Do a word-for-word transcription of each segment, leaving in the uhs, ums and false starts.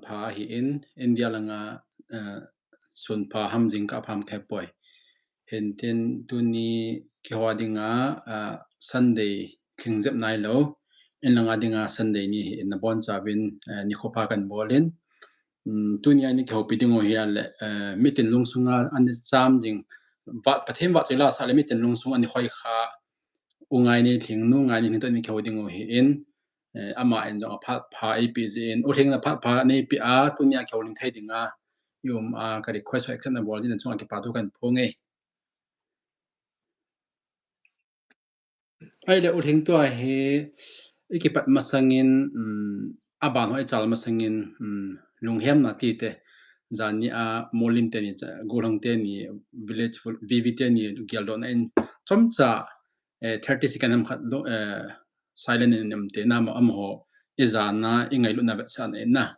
pha ahin, India langa, eh, sun pha ham jingkah pha ham kahepoi. Hintin tuni kihou dinga, ah, Sunday lhingjep nailou. In langa dinga Sunday ni hi in nabonchauvin, eh, nikho pha kahin bolin. Um, tuni a ini kihoupi ding u hi ahile, eh, mitin lungsunga ana cham jing, vat, Pathen vahchoi la sah le mitin lungsunga ana khoikha, U Ngainelhing, Nu Ngainelhing toh ini kihou ding u ahin, eh, aman jong aphat pha eipeh jin, U Lhing na phat pha neipeh a, tuni a kihoulim thei dinga i um a, ka request ho accept nabol jin, nachunga kipa thu kahin phong e. Ahile U Lhing, tua hi i kipat masangin, um, aban ho i chal masangin, um, lunghemna tite, jani a Molim teni, Gollhang teni, Village V V teni geldohna in chomcha, eh, thirty second ham khat lou, eh, silent in um te na, amaho i jana, i ngailutna vetsahna in na.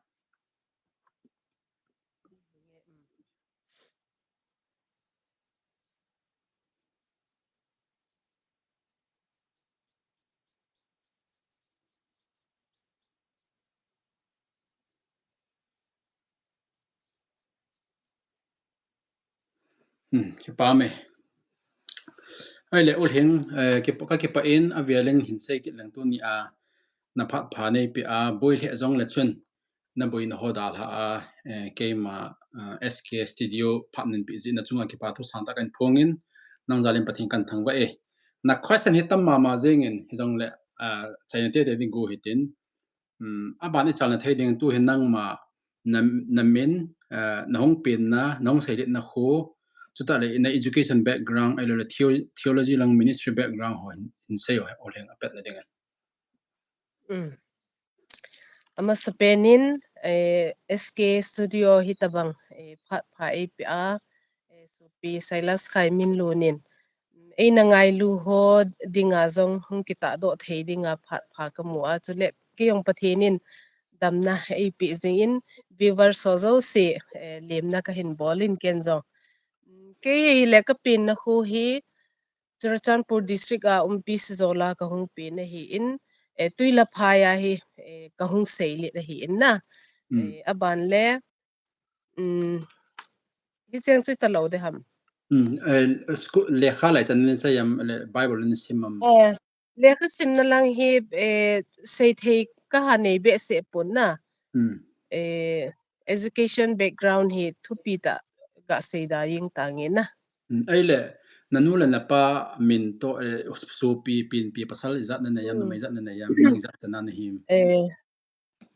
Hmm, kipa me. Ahile U Lhing, eh, kipa, ka kipah in, avel in hin sei kit leng, tuni a naphat pha neipeh a, boi lheh jongle chun naboina ho dalha a, eh, keima, ah, S K Studio phat neipeh jeh in nachunga kipa thu sangtah kahin phong in, nang jal in Pathen kahin thangvah e. Na question hi tam mama jingin, hijongle, ah, chaina tete ding go hitin. Um, aban i chalna thei ding tu hi nangma na, namin, ah, nahung penna, nahung seiletna khu, chutah le na education background, ahilou le theo-, theology lang ministry background ho hin, hin sei o, U Lhing, apatna dingin. Um. Amasapen in, eh, S K Studio hitabang, eh, phat pha eipeh a, eh, sopi Silas Khaiminlun in, eina ngailu ho dinga jong hung kitahdoh thei dinga phat pha kamu a, chule kei jong Pathen in damna eipeh jingin, viewers ho jouse, eh, lemna kahin bol in ken jong. Kei hile kapenna khu hi, Churachandpur District a Umpi Sijola kahung pen ahin, eh, Tuilaphai a hi, eh, kahung seilet ahin na. Hmm. Eh, aban le, um, hicheng chu talou de ham. Hmm, eh, sku-, lekha lai chan nei sei am, le Bible nei sim am? Eh, lekha simna lang hi, eh, seithei kaha nei behseh pon na. Hmm. Eh, education background hi thupi tah gasei da jing tange na. Hmm, ahile, nanu le napa min toh, eh, sopi, pinpi, pasal ijat nanei am, hmm, numei ijat nanei am, nang ijat chana nahim? Eh,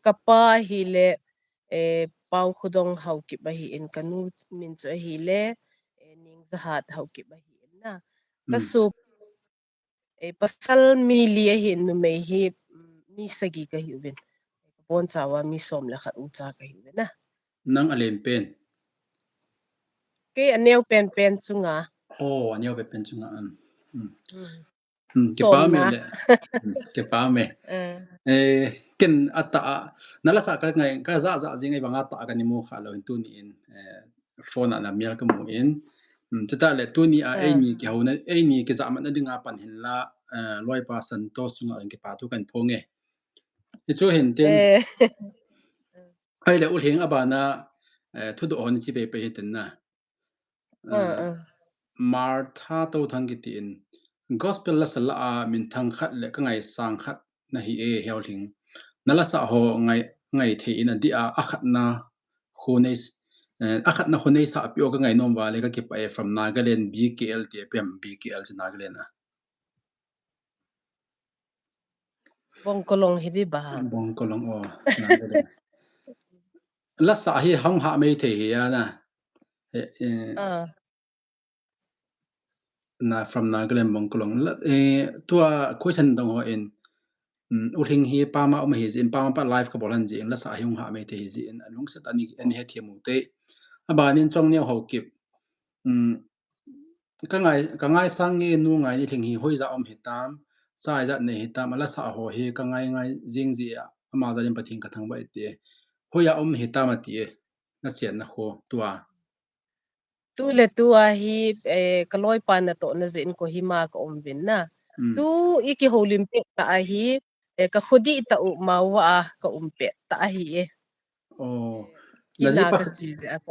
kapa hile, eh, Paokhodong Haokip ahin, kanu min chu ahile, eh, Nengjahat Haokip ahin na. Hmm. Kasop-, eh, pasal mi li ahin, numei hi, mm, mi sagi kahiuvin. Kabonchauva mi som le khat ucha kahiuvin na. Nang alen pen? Kei aneo penpen chunga. Oh, aneo penpen chunga, um. Hmm. Hmm. Hmm, kipa me le. Hmm, kipa me. Eh. Eh, ken atah a, nala sa kangai, kaja ja jing e, bang atah a kani mu kha lou hin tuni in, eh, phone a namial kamu in. Hmm, chutah le tuni a, eh, eini kihouna, eini kijahmatna dinga pan hinla, eh, loipa Santos chunga kipa thu kahin phong e. Hichu hintin. Eh. Ahile U Lhing, abana, eh, thudoh hon chi pei pei hitin na. Ah, ah. Martha Touthang kiti in, gospel lasa lah a minthang khat le kangaisang khat nahi e, he U Lhing. Nalasa ho ngai, ngai thei in adih a, akhatna khu nei, eh, akhatna khu neisah peh o, kangainom uva le kakipah e, from Nagaland, B K L ti e, pem B K L chu Nagaland a. Bongkolong hi di ba? Bongkolong, oh, Nagaland. Lasa hi hung hah mai thei hi a na. Eh, eh, ah. Na, from Nagaland, Bongkolong. La, eh, tua question dong ho in, um, U Lhing hi pama um ahi jeh in, pama pa live kabol ahi jeh in, lasa hi hung hah mai thei ahi jeh in, alungset a nei, nei hethem u te. Abanin Chongneo Haokip. Um, kangai, kangaisang nge Nu Ngainelhing hi hoija um hitam, cha ijat nei hitam, alasa ho hi kangai ngai jing jeh a, ama jal in Pathen kathangvah e ti e. Hoija um hitam ati e, nachenna khu tua. Tu le tua hi, eh, kaloipa natohna jeh in Kohima kaum uvin na. Hmm. Tu i kihoulim pet tah ahi, eh, kakhodih tah u Mao a kaum pet tah ahi e. Oh. Najipa,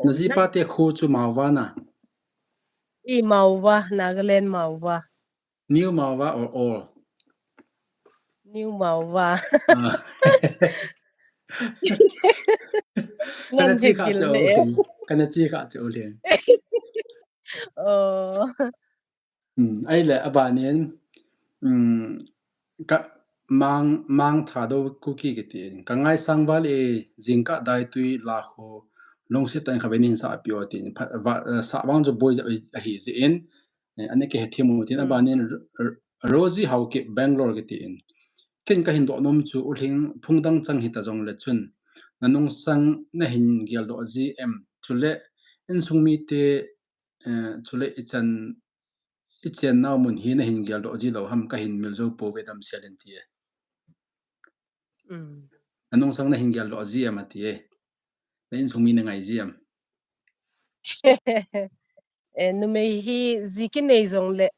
najipa te khu chu Mao va na? I Mao va, Nagaland Mao va. New Mao va or old? New Mao va. Kana chi kha chu le. Kana chi kha chu le. Oh. Um, ahile abanin, um, ka Mang, Mang Thadou Kuki kiti in. Ka ngaisang val e, jingkah daitui la kho, lungset tah in khatvei nin sah peh o tin. Sah vang chu boi ahi jeh in, ani kihethem u tin, abanin Rosie Haokip Bangalore kiti in. Ken kahin doh nom chu U Lhing, phung dang chang hita jongle chun, nanungsang nahin geldoh ji em? Chule insung mite, chule ichan ichennau mun hi nahin geldoh ji lou ham, kahin mil jou pouve, damsel in ti e. Nanungsang nahin geldoh ji em ati e. Na insung mi nangai ji em? E, numei hi ji kinei jongle,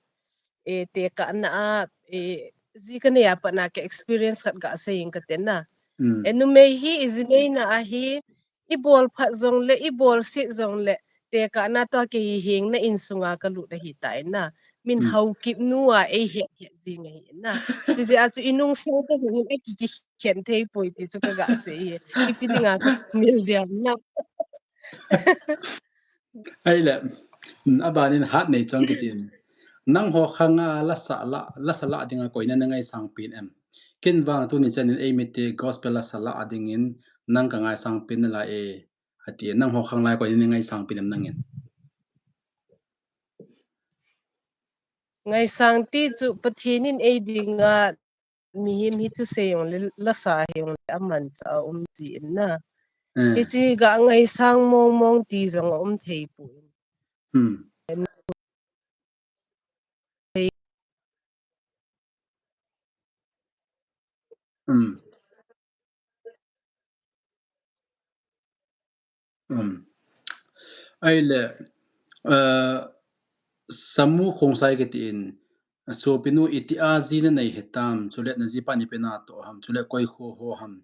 e, tekahna a, e, ji kanei a pat na ka experience khat gasei ing kate na. E, numei hi iji neina ahi, ibol phat jongle, ibol set jongle, tekahna toh kihing na insunga kalut ahitai na. Min Haokip nu a eihet het jing ahi na. Chijeh a chu inungsang toh hin akikhen thei poi ti chu kagasei e. Ipi dinga kamil diam na. Ahile, abanin Hatneichong kiti in. Nangho khanga lasa lah, lasa lah dinga koi na nangaisang pen em? Ken vang tuni chanin eimite gospel lasa lah dingin nang kangaisang pen nalai e, ati e. Nangho khang lai koi na nangaisang pen em nangin? Ngaisang ti chu Pathen in eidinga mihem hi thusei jongle, lasa hijongle amanchah a um ji in na. Hiche gangaisang mong mong ti jong aum thei poi. Ahile, Samu Khongsai kiti in, sopinu, itih a ji nanei hitam, chule najipan ipi natoh ham, chule koi kho ho ham,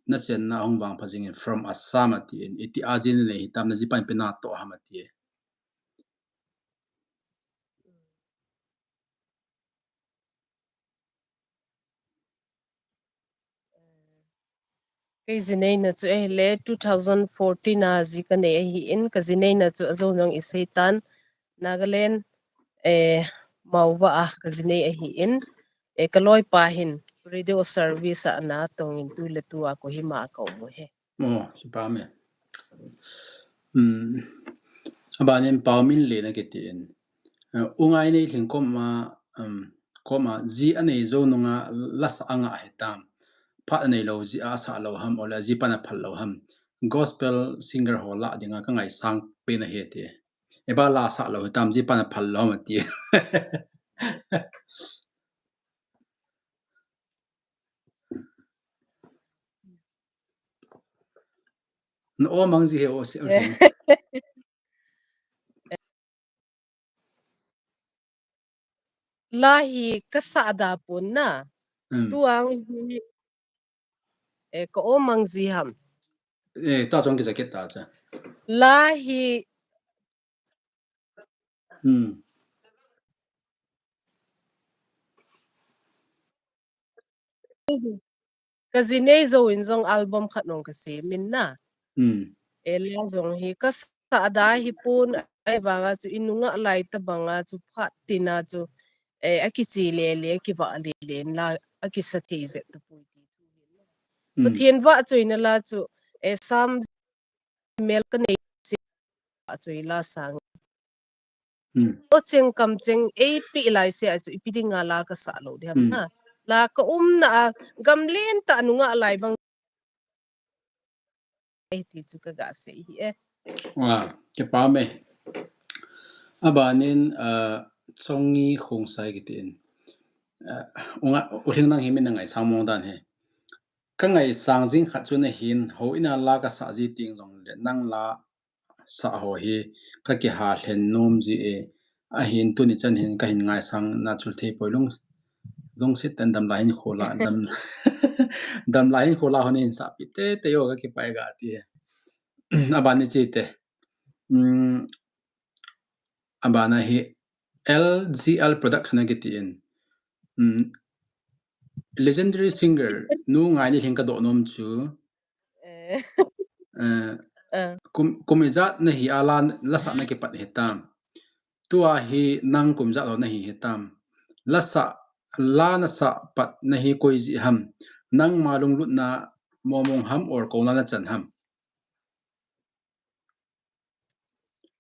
nachenna hung vangpha jingin, from Assam ati in, itih a ji nanei hitam, najipan ipi natoh ham ati e. Kei jineina chu ahile two thousand fourteen a ji kanei ahin, kajineina chu ajo jong iseitan, Nagaland, eh, Mao va a kajinei ahin, eh, kaloipa hin radio service a ana tongin tuletua Kohima a kaum u ahi. Oh, kipah e. Abanin Paominlen akiti in. U Ngainei Lhing koma, koma ji anei jou nunga lasa angah hitam. Phat anei lou jeh a asah lou ham, ole ajipan aphal lou ham. Gospel singer ho lah dinga kangaisang pen ahi ati. Iba la asah lou hitam, jipan aphal lou ham ati. Na-o mang ji he o se. La hi kasah da pon na. Tuang hi, eh, ka-o mang ji ham. Eh, ta chong kija kit ta cha. La hi Kajinei jouvin jong album khat nong kasem in na. E la jong hi kasah da hipon, ahivanga chu inungah lai tabanga chu phat tina chu, eh, akiche lele, akivah lele in la akisa thei jep tapoi ti thu hin. Pathen vahchoina la chu, eh, Sam mel kanei se, vahchoi la sang. O cheng kam cheng eipeh lai se a chu ipi dinga la kasah lou diham na. La kaumna a gamlen tah nungah lai bang ti chu kagasei hi e. Wa, kipah e. Abanin, ah, Chongi Khongsai kiti in. Ah, U Lhing nang hi min nangaisang mong dan hi. Kangaisang jing khat chu nahin, houin a la kasah ji teng jongle nang la sah ho hi kakiha lhen nom ji e. Ahin tuni chan hin kahin ngaisang na chul thei poi lung, lungset tah in damlai hin khola, dam, damlai hin khola hon hin sahpi teitei o, kakipah e gati e. Abana chite. Um, abana hi L G L Production akitin. Um, legendary singer Nu Ngaini hin kadoh nom chu. Eh. Eh, eh. Kum, kum ijat nahi a la, lasa nakipat hitam. Tua hi nang kum ijat ho nahi hitam. Lasa, la nasa pat nahi koi jeh ham. Nangma lunglutna mong mong ham or kouna nachan ham.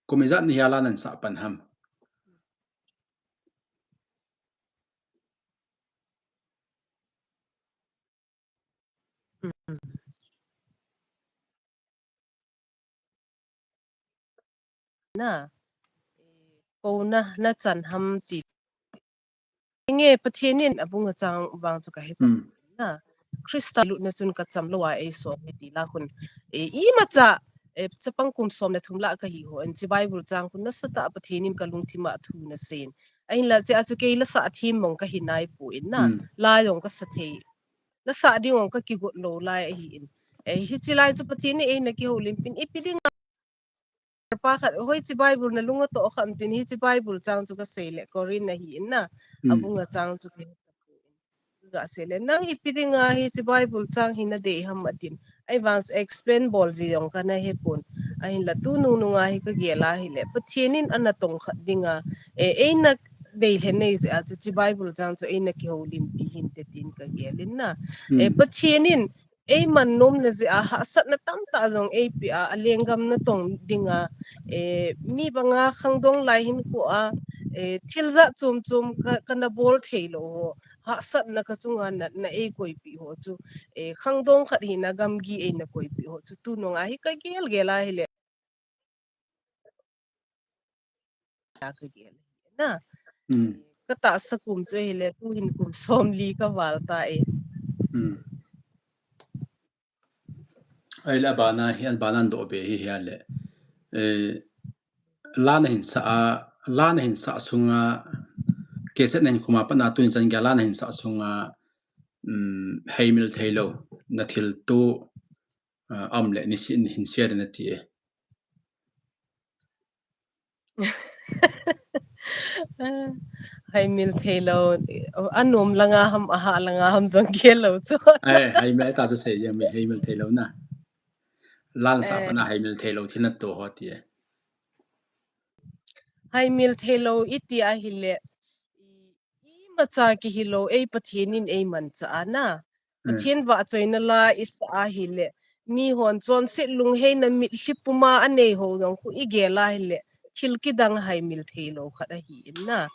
Kum ijat nahi a la nasah pan ham. Na, kouna nachan ham ti. Nge Pathen in abung achang vang chu kahe. Na, Christa lutna chun kacham lou a eiso ti la hun. E, imacha, e, chapang kum som le thum la kahi ho. En chi Bible chang hun nasatah Pathen in kalungthim a thu nasei in. Ahinla che a chu kei lasa thim mong kahi nai poi na. La jong kasa thei. Lasa ding jong kakigot lou lai ahin. E, hichi lai chu Pathen in eina kihoulim pin ipi ding a pa khat, hoichi Bible nalung atoh kha em tin hichi Bible chang chu kasei le Corinth ahin na. Abung achang chu kasei le nang ipi ding a hichi Bible chang hi nadei ham atin. Ahivang explain bol ji jong kana hepon. Ahinla tunung nung a hi kagel a hile Pathen in ana tong khat ding a, e, eina dei lhen nei jeh a chu chi Bible chang chu eina kihoulim pi hinte tin kagel in na. E, Pathen in eiman nomna jeh a hahsatna tamtah jong eipe a, alenggam natong ding a, e, mi banga khangdong lai hinkho a, e, thil jat chom chom ka, kana bol thei lou ho, hahsatna kachunga na, na eikoipeh ho chu, e, khangdong khat hina gamgi eina koipeh ho chu tunung a hi kagel gel a hile. Kagel na. Katahsa kum chu hile tuhin kum somli kaval tai. Ahile abana hi, abana doh be hi hile. E, la nahin sah a, la nahin sah sunga, cassette nahin khum a pat na tuni chan geiya la nahin sah sunga, um, heimil theilou, nathilto, a, um le nisin hin share nati e. Heimil theilou, anom langa ham, ahah langa ham jong gel lou chu. E, heimil ta chu sei jeng me, heimil theilou na. La nasah pat na heimil theilou thil nato ho ti e. Heimil theilou iti ahile, imacha kihilou, ei Pathen in eimanchah a na. Pathen vahchoina la isah ahile, mihon chonset lungheina mitlhi puma anei ho jong khu igel ahile, thil kidang heimil theilou khat ahin na.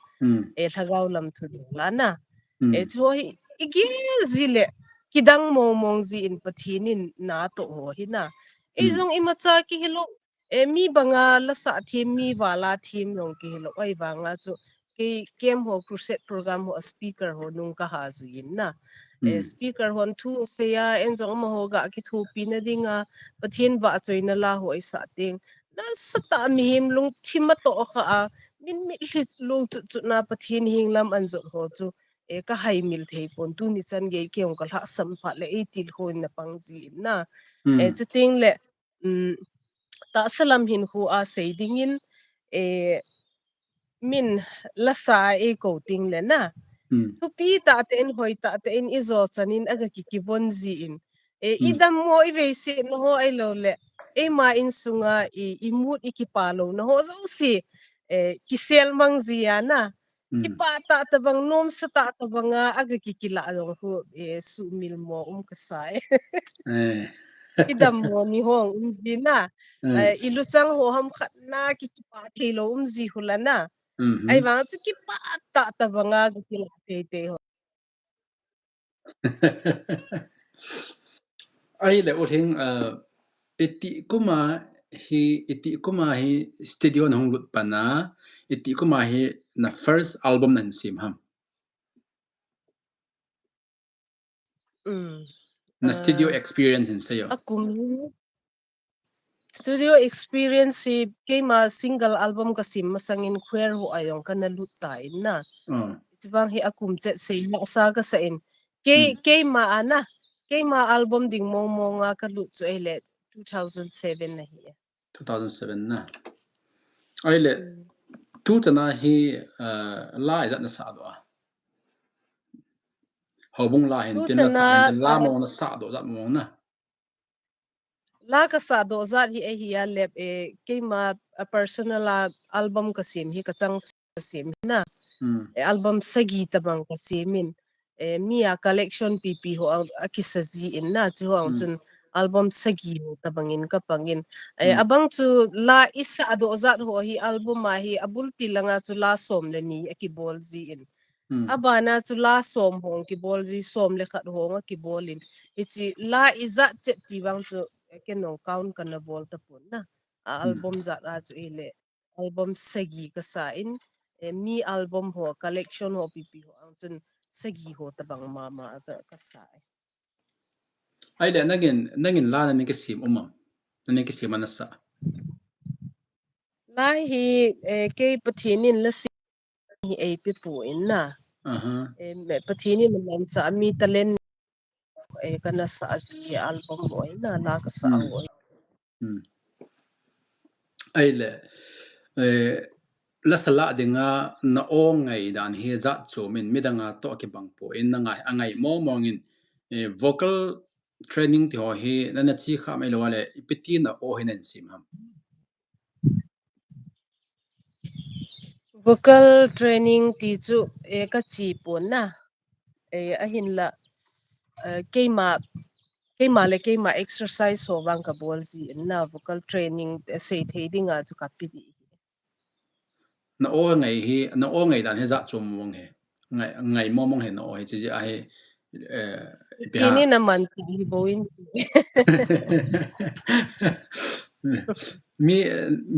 E, lhagao lam thu ding la na. E, chu hi igel ji le, kidang mong mong ji in Pathen in natoh ho hi na. Ei jong imacha kihilou, e, mi banga lasah them, mi vala them jong kihilou, ahivanga chu kei camp ho, crusade program ho a speaker ho nung kaha jui in na. E, speaker hon thu asei a, en jong amaho ga kithopina dinga Pathen vahchoina la ho isah teng, nasatah mihem lungthim atoh kha a, min mitlhi lou chut chut na Pathen heng lam anjot ho chu, e, kaheimil thei pon, tuni chan gei kei jong kalhahsam phat le eitilkhou in napang ji in na. E, chuteng le, um, tahsa lam hinkho a sei dingin, e, min lasa a eikou teng le na. Thupi tahtah in, hoi tahtah in ijo chan in aga kikivon ji in. E, idammo, iveisetna ho ahilou le, eima insunga i, imut ikipa louna ho jouse, e, kisel mang ji a na. Kipah tahtah bang, nomsa tahtah banga aga kikilah jong khu, e, sumil mo um kasa e. Idammo ni hong um ji na. E, iluchang ho ham khat na ki, kipah theilou um ji khu la na. Ahivang chu kipah tahtah banga aga kilah teitei ho. Ahile U Lhing, a, itih kuma hi, itih kuma hi studio nahung lut pan a, itih kuma hi na first album nahin sem ham? Na studio experience hin seiyo. Akum hi studio experience hi keima single album kasem masangin choir ho a jong kana lut tan na. Chuvang hi akum chet seilhahsa kasa in. Kei, keima a na, keima album ding mong mong a kalut chu ahile two thousand seven na hi. Two thousand seven na. Ahile, hmm, tu chana hi, uh, la ijat na sah doh a? Houbung la hin, tu tin la chana, la, uh, mong na sah doh jat mong na. La ka sah doh jat hi ahi a le, eh, keima a personal a album ka sem hi ka chang ka sem hi na. Hmm. Eh, album sagi tabang ka sem in. Eh, mi a collection pipi ho a, a kisa ji in na, chu ho ang, hmm, chun album sagi ho tabang in ka pang in. Eh, hmm, abang chu la i sah doh jat ho hi album a hi a bul ti langa chu la som le ni a kibol ji in. Hmm. Abana chu la som hong kibol ji, som le khat hong a kibol in. Hichi la ijat chet ti vang chu, eh, ken nong count kana bol tapon na. A, hmm, album jat a chu ile album sagi ka sa in, eh, mi album ho, collection ho pipi ho ang chun sagi ho tabang mama ka, ka sa e. Ahile nangin, nangin la na ning kisem um am? Na ning kisem ana sa? La hi, eh, kei Pathen in la sem hi eipe pon na. Aha. Eh, me Pathen in mansa mi talent, eh, kana sa ji album ho na, la ka sa, hmm, ho. Hmm. Ahile, eh, la sa la dinga na o ngai dan hi jat chom in midang a toh kibang pon na ngai, a ngai mong mong in, eh, vocal training ti ho hi na na chi kha mai lo le, ipi ti na o hi nan sem ham? Vocal training ti chu, eh, ka chi pon na. Eh, ahin la, eh, keima, keima le keima exercise ho vang ka bol ji in na, vocal training, eh, sei thei dinga chu ka pe di. Na o ngai hi, na o ngai dan hi jat chom mong hi. Ngai, ngai mong mong hi na o hi, chi ji a hi, eh, ipi ha. Chini na man ti hi bo in. Mi,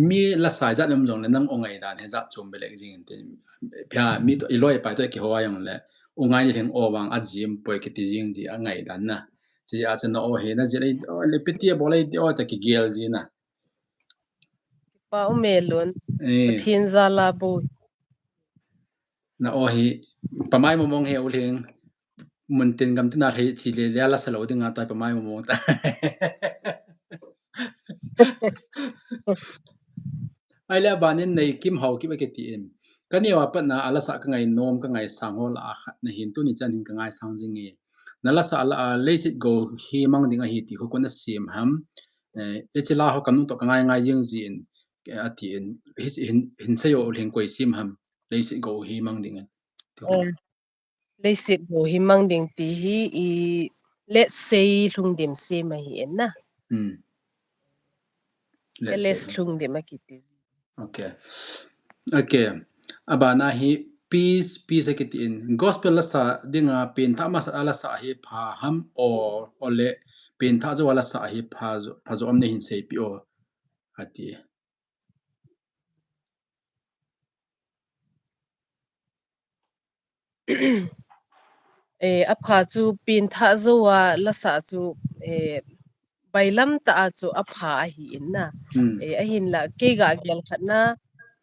mi la sa jat um jong le nang o ngai dan hi jat chom belek jing in ti. Pia mi to i loi pai to ki ho a jong le. O ngai ni lhing o vang a jim poi kiti jing ji a ngai dan na. Chi a chu na o hi na ji le, o le piti a bo le ti o ta kigel ji na. Pa u melun. Eh. Pathen jal a bo. Na o hi, pamai mong mong hi u lhing. Mun tin gam tin a lhei chi le le la sa lo dinga ta pamai mong mong ta. Ahile aban in Nei Kim Haokip a kiti in. Ka neo a pat na a la sa ka ngai nom ka ngai sang ho la a khat na hin tuni chan hin ka ngai sang jing e. Na la sa la a Leiset Go hi mang ding ahi ti ho ko na sem ham. Eh, e chi la ho ka nung to ka ngai ngai jing ji in, eh, a ti in, hi, hin, hin sei o lhing koi sem ham. Leiset Go hi mang ding in. Ti ho. Eh. Leiset Go hi mang ding ti hi i Let's Say Lhungdim sem ahi in na. Hmm. Let's Say Lhungdim a kiti. Okay. Okay. Abana hi peace, peace a kiti in. Gospel la sa dinga pengthah masa a la sa hi pha ham o, o le pengthah jou a la sa hi pha jo, pha jo am nei hin seipi o. A ti. Eh, a pha chu pengthah jou a la sa chu, eh, bailam ta a chu a pha ahi in na. Hmm. Eh, ahin la, kei ga gel khat na,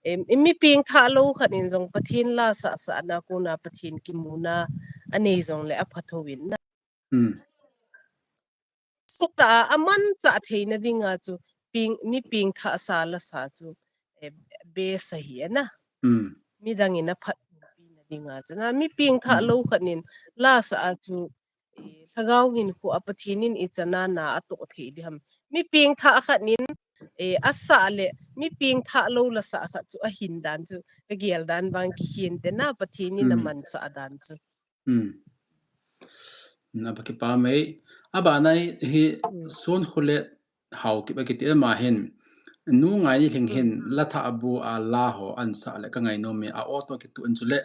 eh, mi pengthah lo khat in jong Pathen la sa sa na ko na Pathen kimu na, a nei jong le a pha tho in na. Hmm. Sata a man cha theina dinga chu peng, mi pengthah sa la sa chu, eh, best ahi na. Hmm. Midang in a phat pi na dinga chu na mi pengthah lo khat in la sa a chu, eh, lhagao hinkho a Pathen in i chan a na a toh thei di ham. Mi pengthah khat in, eh, a sa le mi pengthah lo la sa khat chu a hin dan chu ka gel dan vang kihin te na Pathen in a man sa dan chu. Hmm. Na pa kipa mai. Abana hi Sonkholet Haokip a kiti ama hin. Nu Ngaini Lhing hin la thah bu a la ho an sa le ka ngai nom e a o to kitu in chu le.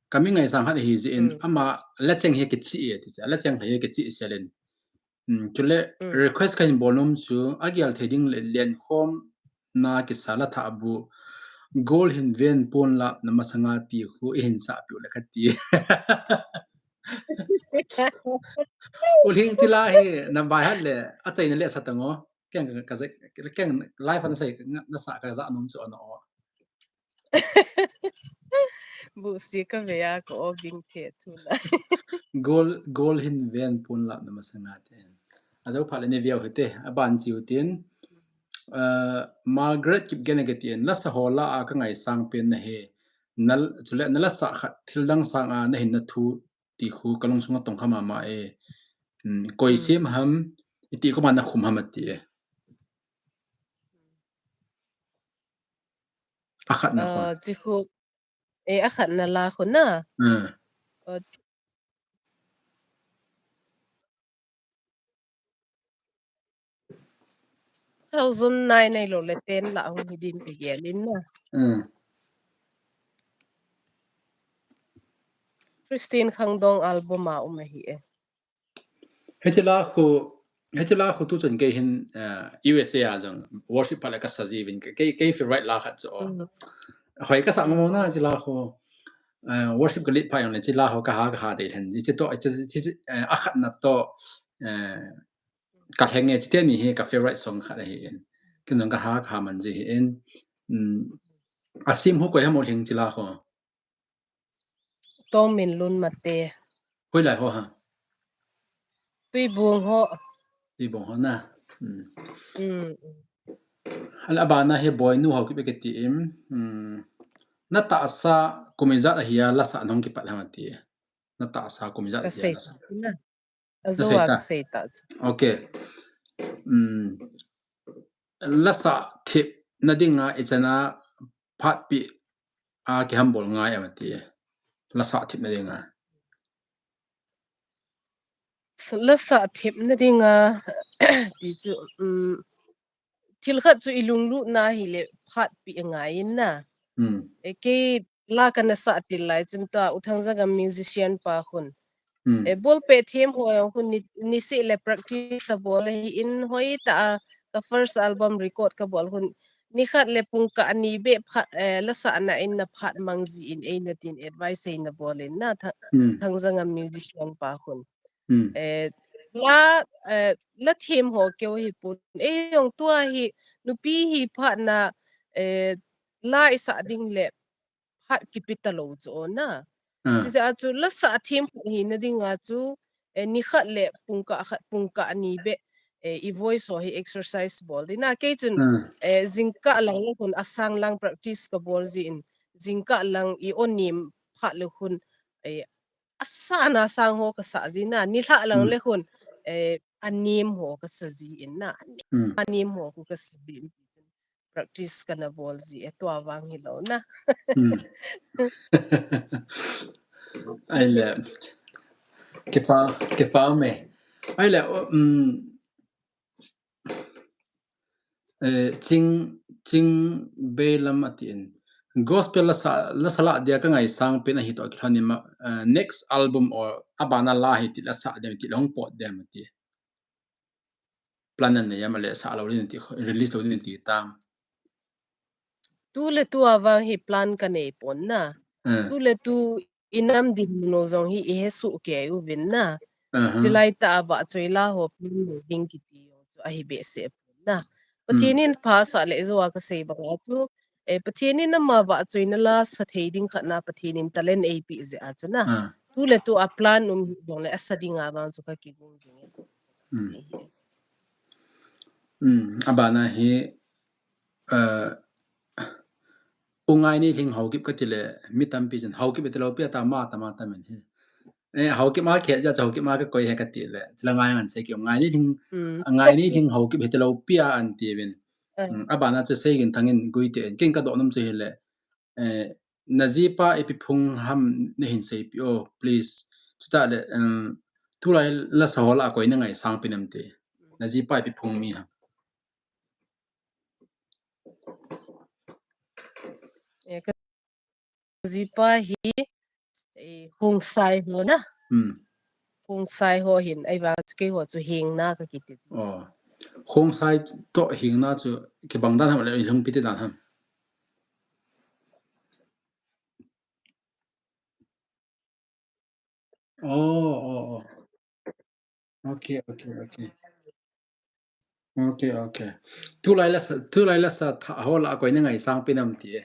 Ka mi ngai sang khat hi ji in ama la cheng hi kichi e ti cha. La cheng hi kichi se len. Hmm, chule request ka hin bol nom chu, a gel thei ding le lenkhom na kisa la thah bu, gol hin ven pon la na masanga ti khu i hin sa piu le ka ti. U Lhing ti la hi, na bai hat le, a chaina le sa tango. Keng ka, ka, keng live na sai, na sa ka ja nom chu na o. Bu si ka ve a ko o bing the chu la. Gol, gol hin ven pon la na masanga te. Ajou phat le nei veu hite, aban chiu tin. Eh, Margaret Kipgen a kiti in, lasa ho lah a ka ngaisang pen nahi. Na, chule na lasa khat thil dang sang a nahin na thu ti khu ka lungsung a tong kha mama e. Hmm, koi sim ham, iti khu ma na khum ham ati e. Akhat na khu. Ah, chi khu, eh, akhat na la khu na. Hmm. Oh, thousand nine nei lo le ten lah hung hi din kigel in na. Hmm. Christine Khangdong album a um ahi e. Hiche la khu, hiche la khu tu chun kei hin, eh, U S A a jong worship phat le ka sa jiuvin, kei, kei favorite la khat chu. Mm. Hoi ka sa ngam na hiche la khu, eh, worship ka lead phat jong le hiche la khu ka ha, ka ha dei hen. Hiche to, hiche, hiche, eh, akhat na to, eh, ka lheng e, hiche ni hi ka favorite song khat ahi in. Ken jong ka ha, ka ha man ji ahi in. Mm, asim ho koi ham o lhing hiche la khu. Tongminlun Mate. Hoilai ho ha? Tuibung ho. Tuibung ho na. Hmm. Hmm. Hala abana hi Boinu Haokip e kiti in. Hmm. Na tahsa kum ijat ahi a lasa nahung kipat ham ati. Na tahsa kum ijat ahi a lasa. Ka sei ta na. Ajo a ka sei ta chu. Okay. Um, lasa thip na dinga ichan a phat pi a kihambol ngai em ati. Lasa thip na dinga. Lasa thip na dinga ti chu, um, thil khat chu i lunglut na hi le phat pi ngai in na. Hmm. E kei la kana sa til lai chun ta U Thangjagam musician pa khun. Hmm. E, bolpeh them ho jong khun ni, niseh le practice abol ahi in hoi ta a ka first album record kabol khun. Nikhat le pungkah ni beh phat, eh, lasa na in na phat mang ji in eina tin advice eina bol in na tha-, hmm. Thangjagam musician pa khun. Hmm. Eh, la, eh, la them ho keu hi pun. Ei jong tua hi, nupi hi phat na, eh, la i sa ding le phat kipe ta lo chu o na. Ah. Chijeh a chu lasa them hi na dinga chu, eh, nikhat le pungkah khat, pungkah ni beh, eh, i voice ho hi exercise bol ding na kei chun, ah. Eh, jingkah lang le khun asang lang practice kabol ji in, jingkah lang i onim phat le khun, eh, asa na sang ho ka sa ji na, nilhah lang le khun, eh, anem ho ka sa ji in na, anem ho khu ka sa ji in, practice kana bol ji e, tua vang hi lo na. Hmm. Ai le, kipa, kipa me. Ai le, um, Eh, Ching, Ching Beilam ati in. Gospel lasa, lasa lah dia ka ngaisang pen ahi toh kilhon in ma, eh, next album or abana la hi ti lasa dem ti long pot dem ti. Plan na nei am le sa lo din ti release lo din ti tam. Tu le tu a vang hi plan ka nei pon na. Eh. Tu le tu i nam din no jong hi i he su ke u vin na. Aha. Chilai ta a vahchoi la ho pin ding kiti jong chu ahi behseh pon na. Pathen in pha sa le jo a ka sei bang a chu, eh, Pathen in ama vahchoi na la sa thei ding khat na Pathen in talent ei pe jeh a chu na. Ah. Tu le tu a plan um hi jong le asa ding a vang chu ka kigong jing e. Hmm. Sei hi. Hmm, abana hi, eh, U Ngainilhing Haokip kati le, mi tampi chun Haokip ti lo pi a ta ma ta ma ta min hi. Eh, Haokip ma khe ja cha Haokip ma ka koi he kati le. Chila ngai ngan sei ki U Ngainilhing, hmm. Ngainilhing Haokip he ti lo pi a an ti vin. Eh. Hmm, abana chu Seiginthang in Guite in. Ken ka doh nom chu hi le. Eh, na jipa ipi phung ham na hin seipi o, please. Chuta le, um, tulai lasa ho lah a koi na ngaisang pi nam ti. Na jipa ipi phung mi ham. Eh, ka jipa hi, eh, Khongsai ho na. Hmm. Khongsai ho hin, ahivang chu keiho chu Hengna ka kiti. Oh. Khongsai toh Hengna chu kibang dan ham le lungpi te dan ham. Oh, oh, oh. Okay, okay, okay. Okay, okay. Tulai lasa, tulai lasa tha ho lah a koi na ngaisang pi nam ti e.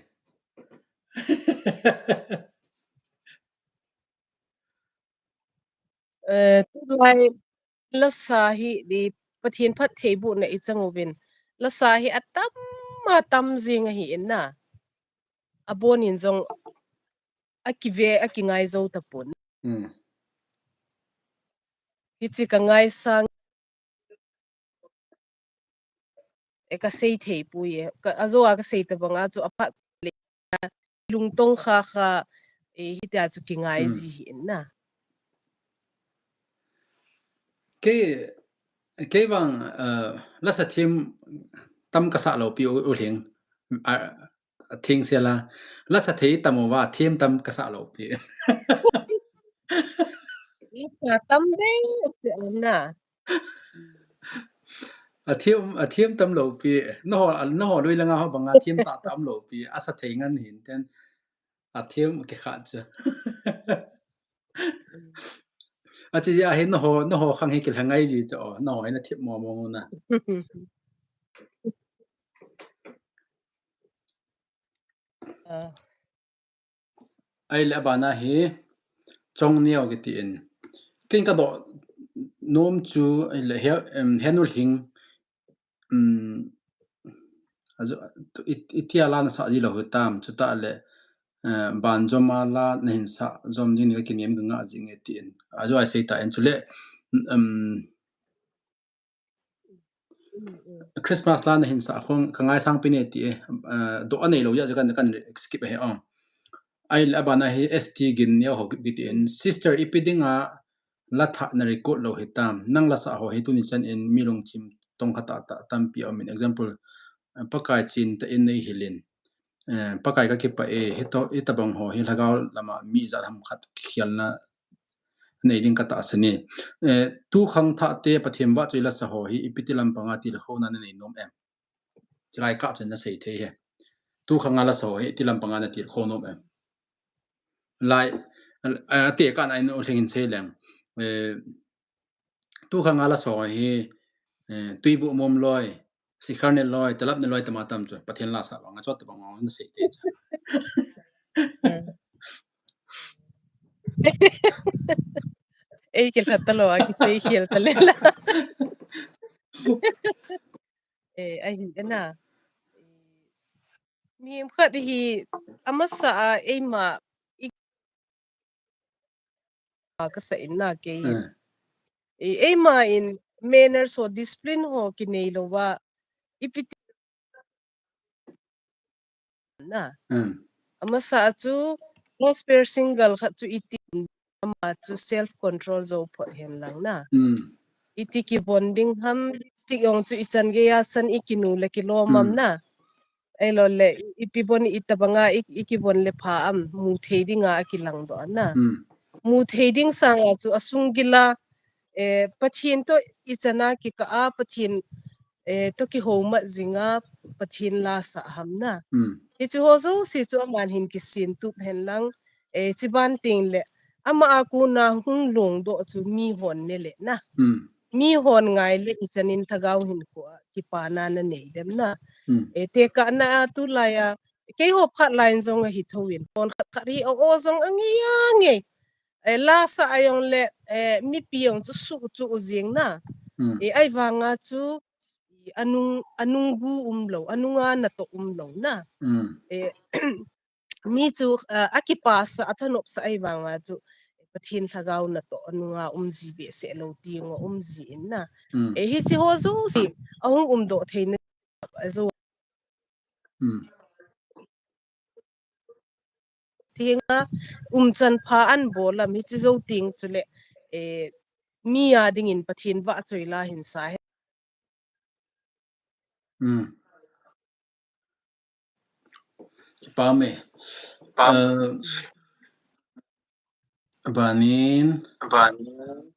Eh, tulai lasa hi di Pathen phattheibohna i chang uvin. Lasa hi atam, atam jing ahi in na. Abonin jong akive, akingai jou tapon. Hmm. Hiche ka ngaisang e ka sei thei poi e. Ka, ajo a ka sei tabang a chu aphat le lungtong kha kha, e, hitia chu kingai Hmm. ji hi in na. Kei, kei vang, uh, lasa them tam ka sa lou pi u, u Lhing. A, a thing se la. Lasa thei tam uva, them tam ka sa lou pi. Lasa tam dei, ati am na. A them, a them tam lou pi. Naho, naho lui langa ho banga them ta tam lou pi. Asa thei ngan hin ten. A them ke kha cha. Achi ya hi naho, naho khang hi kilha ngai ji cha o. Naho hi na them mo mo na. Ah. Ahile abana hi Chongneo kiti in. Ken ka doh nom chu ahile he, em, he nu Lhing, um, ajo, i, itia la na sa ji lou hitam, chuta le, eh, banjom a la na hin sa jom ding ni ka kinem ka nga jing e tin. Ajo a sei ta in chule, um, Mm, mm. Christmas la na hin sa khong ka ngaisang pi ne ti e, eh, doh a nei lou ya, kan, kan skip a he ong. Ahile abana hi S T Ginneo ho kiti in, sister ipi dinga la thah na record lou hitam, nang lasa ho hi tuni chan in mi lungthim tong kha tah tah tampi um in, example, eh, Pakai chin tah in nei hilin. Eh, Pakai ka kipah e, hito, hitabang ho hi lhagao lama mi ijat ham khat kikhelna nei ding ka tahsan e. Eh, tu khang thah te Pathen vahchoi lasa ho hi ipi ti lampanga tilkhouna na nei nom em? Chulai kah chun na sei thei he. Tu khanga lasa ho hi iti lampanga na tilkhou nom em? Lai, a, ate ka na in u Lhing in sei leng. Eh, tu khanga lasa ho hi, eh, tuibu mom loi, sikhar ne loi, talap ne loi tama tam chu, Pathen lasa banga chot tabang na sei thei cha. Ei, kilha talou a, kisei khel ta le la. Eh, ahi na. Mihem khat hi amasa a eima i ka sa in na kei. Hmm. Eh, eima in manners ho discipline ho kinei lou va ipi ti na. Hmm. Amasa chu gospel single khat chu iti ama chu self control jou phot hen lang na. Hmm. Iti kivon ding ham, lipstick jong chu ichan gei a san ikinu le kilom am Hmm. na. Ahilou le ipi bon itabanga i, ikivon le pha am, mu thei dinga akilang doh na. Hmm. Mu thei ding sanga chu asung gila, eh, Pathen to ichan a kikah a Pathen, eh, to kihoumat jinga Pathen lasa ham na. Hmm. Hichu ho jouse chu aman hin kisin tup hen lang, eh, chiban ting le ama a kona hung long doh chu mi hon ne le na. Hmm. Mi hon ngai le ichan in lhagao hinkho a kipana na nei dem na. Hmm. Eh, tekahna a tulai a, kei ho phat lai in jong ahi thou in, hon khat khat hi o, o jong angei angei. Eh, lasa a jong le, eh, mipi jong chu suh chu u jing na. Hmm. Eh, ahivanga chu, anung, anung gu um lou, anunga natoh um lou na. Hmm. Eh, mi chu, ah, akipah sa, athanop sa ahivanga chu, Pathen lhagao natoh anunga um ji behseh lou ti jong um ji in na. Hmm. Eh, hichi ho jouse, ahung um doh thei na, ajo. Hmm. Tenga umchan pha an bol a, hichi jou teng chule, eh, mi a dingin Pathen vahchoi la hin sa hen. Hmm. Kipah e. Kipah. Eh, Banin. Banin.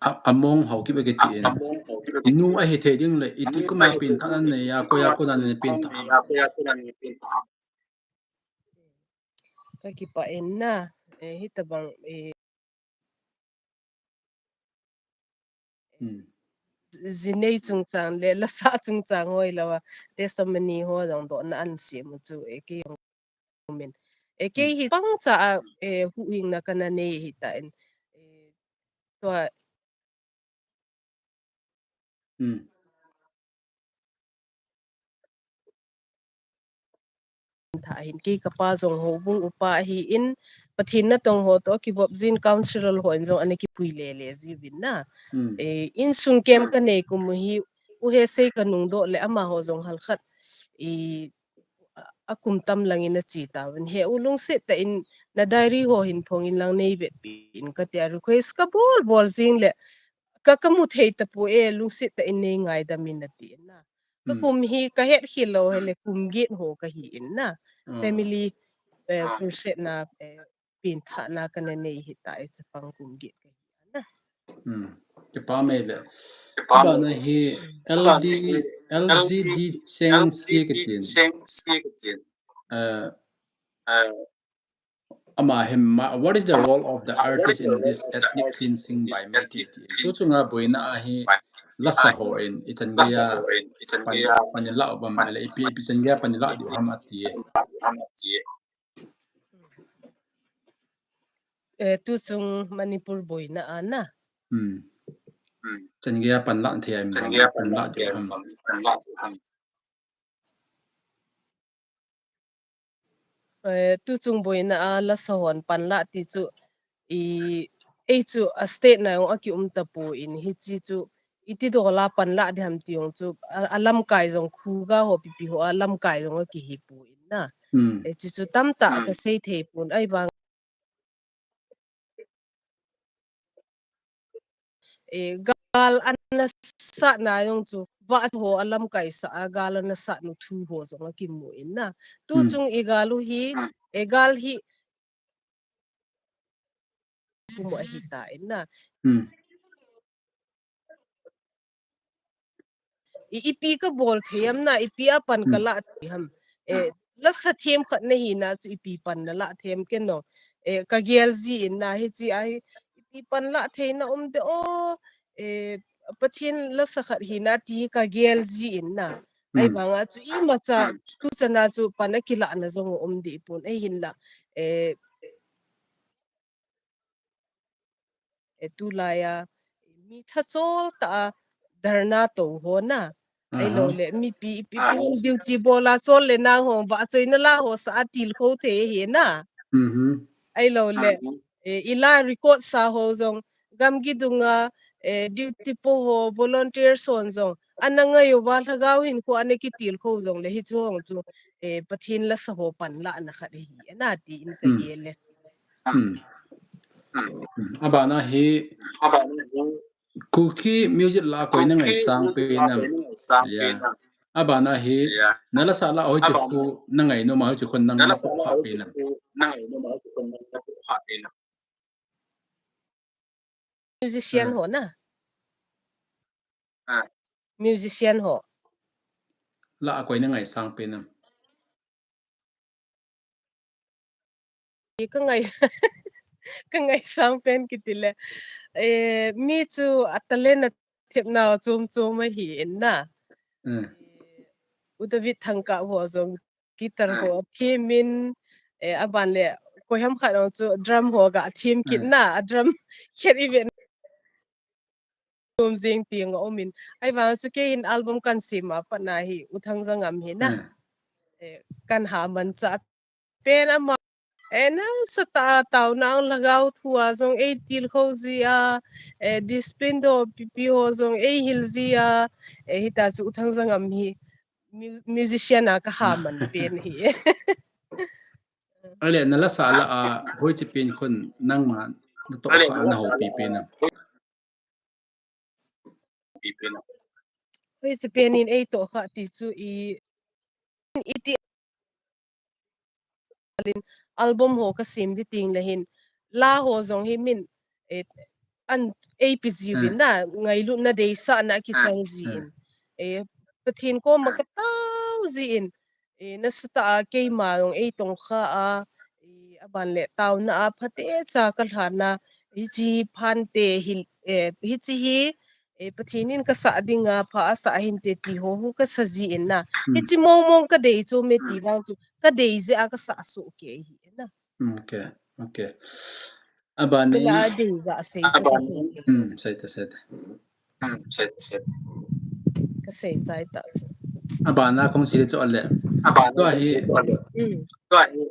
A, among ho kibeh kiti in. Among ho kibeh kiti in. Nu ahi thei ding le, iti kuma pengthah nan nei a, koi a kona nei pengthah. Ka kipah in na, eh, hitabang, eh, Hmm. Jinei chungchang le, lasa chungchang hoi lou a, testimony ho jong dohna an sem u chu, eh, kei jong min. Eh, kei Hmm. hi pangcha a, eh, huhhingna kana nei hi ta in. Eh, tua Tha hin kei kapa jong houbung upa ahin, Pathen natong ho toh kivop jin council ho in jong ana kipui lele jiuvin na. Eh, insung kem kanei kum u hi, u Hesei kanungdoh le amaho jong halkhat, eh, a, akum tam langin ache tauvin. He u lungset tah in na diary ho hin phong in lang neivetpi in katia request kabol bol jing le ka, kamu thei tapoi, lungset tah in neingaidam in atin na. Kakum hi kahet khel lou hile kum get ho kahin na. Family, eh, crusade na, eh, pengthahna kana nei hita, eh, chapang kum get kahin na. Kipa mai le. Abana hi L D, L G D Cheng si katin. Eh, ama hin, what is the role of the artist in this ethnic cleansing by Meitei? Tuchunga boina ahi lasa ho in ichan geiya pan, pan ilah uvem le ipi, ipi chan geiya pan ilah diu ham ati. Eh, tuchung Manipur boina a na. Chan geiya pan lah thei em, pan lah diu ham. Eh, tuchung boina a lasa hon pan lah ti chu, i, ei chu a state na jong akium tapon hiche chu iti dola pan lah ding ham ti jong chu a, alamkai jong khuga ho pipi ho alamkai jong akihipon na. Eh, hiche chu tamtah kasei thei pon ahivang Eh, gal ana sat na jong chu, vah ho alamkai sah a, gal ana sat nu thu ho jong akimun na. Tuchung i gal u hi, eh, gal hi, kumo ahitan na. I, ipi kabol thei ham na, ipi a pan kalah thei ham. Eh, lasa them khat nahi na chu ipi pan nalah them kei no. Eh, kagel jin na hiche a hi, ipi pan lah thei na um de o, eh, Pathen lasa khat hi na ti kagel jin na. Ahivanga chu imacha, tuchan a chu pan akilah na jong um deh pon, ahinla. Eh, eh, tulai a, mi thachol tah a dharna to ho na. Ahilou le, mipi, ipi pum duty bol a chol le nang ho, vahchoina la ho sa a tilkhou thei hi na. Ahilou le, eh, i la record sa ho jong, gamgi dunga, eh, duty po ho, volunteer hon jong, ana ngai uva lhagao hinkho ana kitilkhou jong le, hichu hong chu, eh, Pathen lasa ho pan lah na khat ahi, ana ti in kagel e. Abana hi Kuki music la koi na ngaisang pen am? Abana hi, na lasa la hoiche khu na ngainom a, hoiche khu nang na pha pen am? Musician ho na. Musician ho. La koi na ngaisang pen am? Ka ngai, ka ngaisang pen kiti le. Eh, mi chu a talent a thep nau chom chom ahi in na. U David Thangkah ho jong guitar ho them in, eh, aban le koi ham khat jong chu drum ho ga them kit na, a drum khet i ven. Tum jing ti nga um in. Ahivang chu kei in album kan sem a pat na hi U Thangjangam hi na. Eh, kan ha man cha pen ama. Eh, nasatah a taona lhagao thu a jong ei tilkhou ji a. Eh, discipline doh pipi ho jong ei hil ji a. Eh, hita chu U Thangjangam hi mu-, musician a ka ha man pen hi. Ale, na lasa la a, hoiche pen khun nangma natoh kha na houpi pen am? Hoiche pen in ei toh kha ti chu i, iti album ho ka sem di ting le hin, la ho jong hi min, eh, an ei pi ji vin na, ngailutna deisahna kichang ji in. Eh, Pathen koma ka tao ji in, eh, nasatah a keima jong ei tong kha a, eh, aban le taona a phatecha ka lhana, hiche hi phante hi, eh, hiche hi, eh, Pathen in ka sah dinga pha asah hinte ti ho hu ka sa ji in na. Hiche mong mong ka dei chu me ti vang chu ka dei jeh a ka sah soh kei hi na. Okay, okay. Abana hi. Sei ta, sei ta. Sei chai ta chu. Abana kong si le chu ale. Abana tua hi. Tua hi.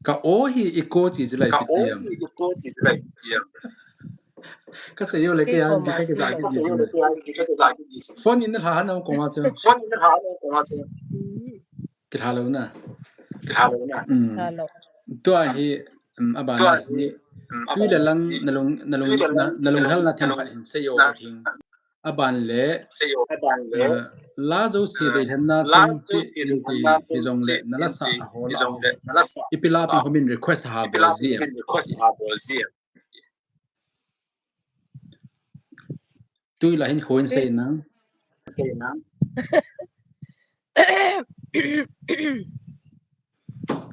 Ka o hi i ko chi chu lai ka o hi i ko chi chu lai chi. Ka sei yo le ke ya ka ke za ki chi. Phone in la ha na ko ma chu. Phone in la ha na ko ma chu. Ki ha lo na. Ki ha lo na. Tua hi, abana hi. Tui le lang na lung na lung na lung hel na them khat hin sei yo thing. Aban le, la jo si de hen na tong chi in ti hi jong le na la sa ho la. Ipi la pi ho min request ha bol ji em. Tui la hin khoi sei nang.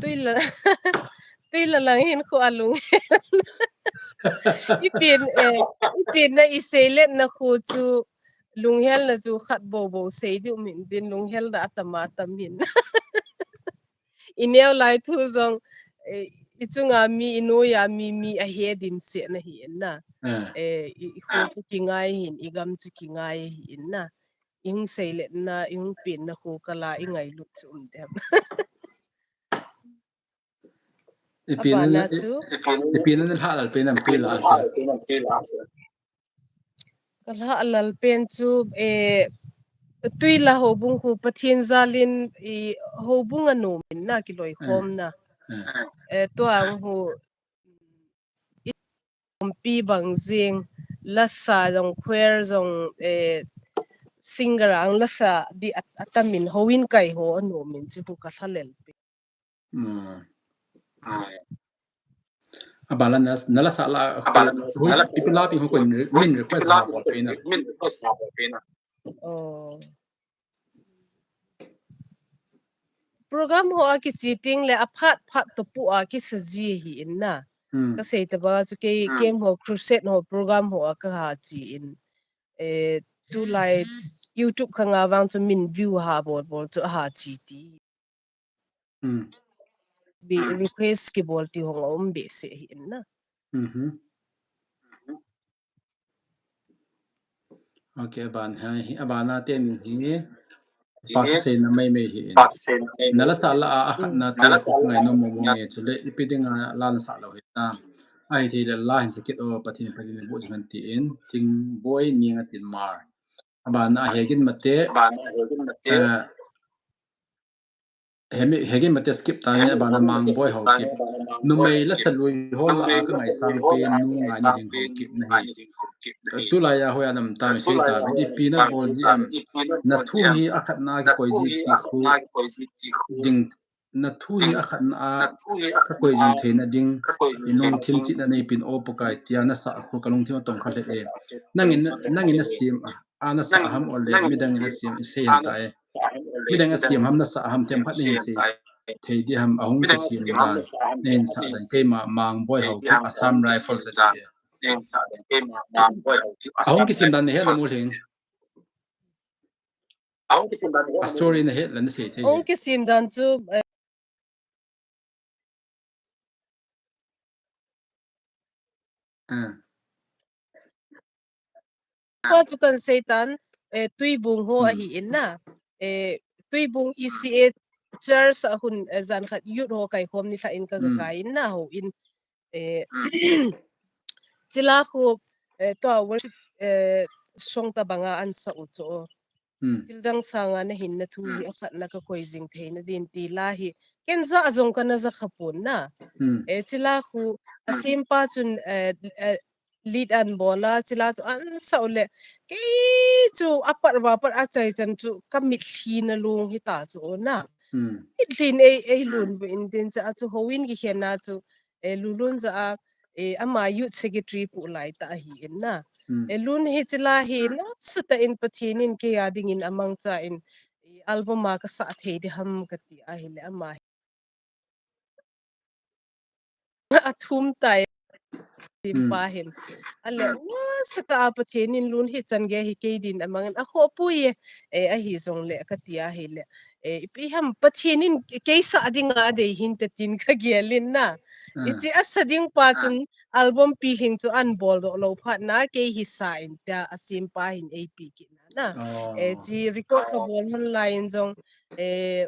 Tui la, tui la lang hin khu alung. Ipin, eh, ipin na isei let na khu chu lunghel na chu khat bo bo sei diu min din lunghel na atam atam min. I neo lai thu jong, eh, i chunga mi, i noiya mi, mi a he dim se na hi in na. Eh, i, i khu chu kingai hin, i gam chu kingai hi in na. I hung sei let na, i hung pin na khu kala i ngailut chu um dem. Ipi na, ipi na hal al pe nam tui la. Ka hla a lal pen chu, eh, tui la houbung khu Pathen jalin, eh, houbung a nom in na kiloi khom na. Eh, tua ang khu, pi bang jing, lasa jong, choir jong, eh, singer ang lasa di at-, atamin houin kai ho a nom in chu khu ka hla lel pen. Abala na, na la sa la, ipi la pi ho ko min request ha bol pe na. Program ho a kichi ting le a phat phat to pu a kisa ji hi in na. Ka sei ta ba chu kei kem ho crusade ho program ho a ka ha chi in. Eh, tu lai YouTube ka nga vang chu min view ha bol bol chu ha chi ti. Bi request kibol ti hong a um behseh hi in na. Okay, aban hai, aban a te min hi. Pa ka sei na mai mai hi in. Na la sa la a, a khat na te ko ngai no mo mo nge chu le ipi ding a la na sa lo hi ta. Ahi thei le la hin sakit o Pathen Pathen bu chu han ti in. Thing boi ni nga tin mar. Aban a hegin mate. Aban a hegin mate. Hemi, hegin mate skip ta ni abana mang boi ho kip. Numei la sa lui ho la a ka ngai sang pe nu ngai ni ding ho kip na hi. Tu la ya ho ya nam ta mi sei ta bi ipi na bol ji am. Na thu hi a khat na ki koi ji ti khu ding. Na thu hi a khat na a ka koi jing thei na ding. I nung thim chi na nei pin o pu kai tia na sa khu ka lung thim a tong kha le e. Nangin, nangin na sim a, a na sa ham o le midang na sim i sei han ta e. Midang a siam ham na sa ham tem khat nei sei thei di ham ahung kisiam dan. Nei sa dan keima mang boi ho ki Assam Rifle sa di. Ahung kisiam dan nei he na mu lhing. A story na he la na sei thei. Ahung kisiam dan chu, eh, Pa chu kan sei tan, eh, Tuibung ho ahi in na. Eh, Tuibung E C A church a hun, eh, jan khat youth ho kai khom ni lha in ka ga kai in na ho in. Eh, chila khu, eh, tua worship, eh, song ta banga an sa u chu. Thil dang sanga na hin na thu hi a khat na ka koi jing thei na din ti la hi. Ken ja a jong ka na ja kha pon na. Eh, chila khu a sim pa chun, eh, eh, lead an bol a, chila chu an sa u le. Kei chu a pat va pat a chai chan chu ka mitlhi na lung hi ta chu na. Mitlhi ei, ei lun bu in din cha chu ho in ki khen na chu. Eh, Lulun ja a, eh, ama youth secretary pu lai ta ahi in na. Eh, Lun hi chila hi, na sa ta in Pathen in kei a ding in a mang cha in, eh, album a ka sa thei di ham ka ti ahi le ama hi. A thum ta e, sim pa hin. A le, na sa ta a Pathen in Lun hi chan ge hi kei din a mang in a kho pu ye, eh, ahi jong le ka ti ahi le. Eh, ipi ham Pathen in kei sa ding a dei hin te tin ka gel in na. I chi a sa ding pa chun album pi hing chu an bol doh lo phat na kei hi sa in tia a sim pa hin ei pi kit na. na. Eh, chi record ka bol hon lai in jong, eh,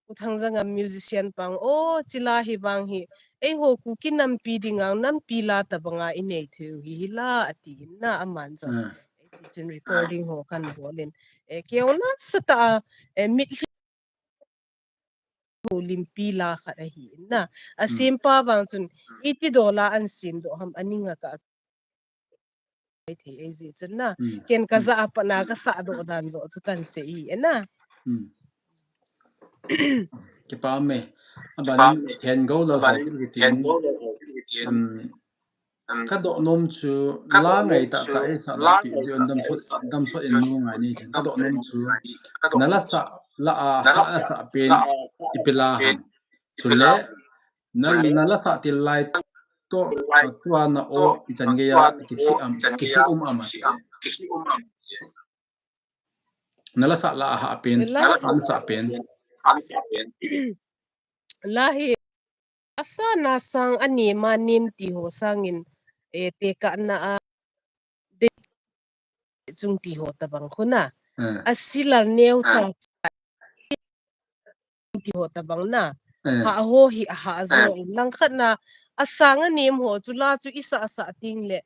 U Thangjang a musician pang, o, chi la hi vang hi, eiho Kuki nampi dinga nampi la tabanga i nei thei u hi, hi la ati in na aman jong. Eh, ti chun recording ho kan bol in. Eh, keo nasatah a, eh, mit limpi la khat ahi in na. A simpa vang chun, iti dola an sim doh ham aning a ka thei ei ji chun na. Ken ka ja a pat na ka sah doh dan jo chu kan sei hi e na. Kipa me. Abanin Thengou Lalhao kiti. Ka doh nom chu la ngai tah tah ei sah doh pi ji on dam sot, dam sot in nu ngai ni. Ka doh nom chu na la sah la a ha la sah pen ipi la ham. Chule na, na la sah til lai toh, tua na o i chan gei a kihi am, kihi um am a. Na la sah la a ha pen, la a na sah pen. La hi asa na sang a nem a nem ti ho sangin, eh, tekah na a de chung ti ho tabang khu na. A silal neo cha ti ho tabang na. Ha ho hi a ha jo in langkhat na a sang a nem ho chu la chu i sah a sah ting le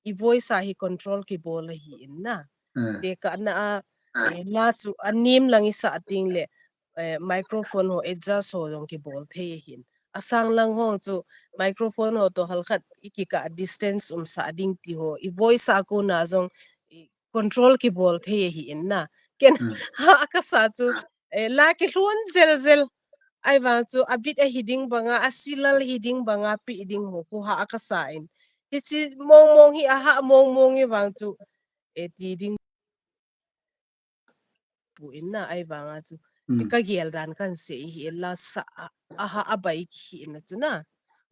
i voice a hi control kibol ahi in na. Tekah na a, eh, la chu a nem lang i sah ting le, eh, microphone ho adjust ho jong kibol thei ahin. A sang lang ho chu microphone ho toh halkhat i kikah distance um sah ding ti ho i voice a kona jong i control kibol thei ahi in na. Ken ha ka sa chu, eh, la kilhun jel jel. Ahivang chu a beat ahi ding banga, a silal hi ding banga, pi ding ho khu ha ka sa in. Hichi mong mong hi a ha mong mong hi vang chu, eh, ti ding pu in na, ahivang a chu. Ka gel dan kan sei hi la sa a, a ha a bai kihi na chu na.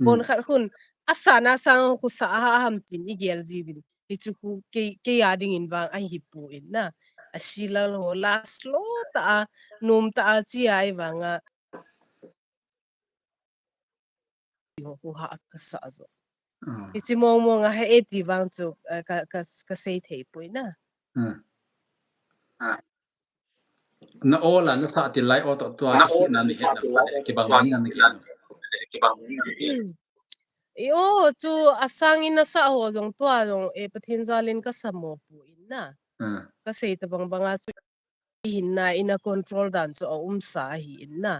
Kon khat khun a sa na sang khu sa a ha ham tin i gel ji vin. Hichu khu kei, kei a ding in vang ahi pu in na. A silal ho la slow ta a, nom ta a chi a ahivang a. Ho khu ha ka sa jo. Hichi mong mong a ha e ti vang chu, eh, ka, ka, ka sei thei pui na. Na o la na sa til lai o toh tua na o la na sa til lai o toh tua na kibang ni na ki. I o chu a sang in na sa ho jong tua jong, eh, Pathen jal in ka sa mo pu in na. Ka sei tabang bang a chu hinna in a control dan chu a um sa ahi in na.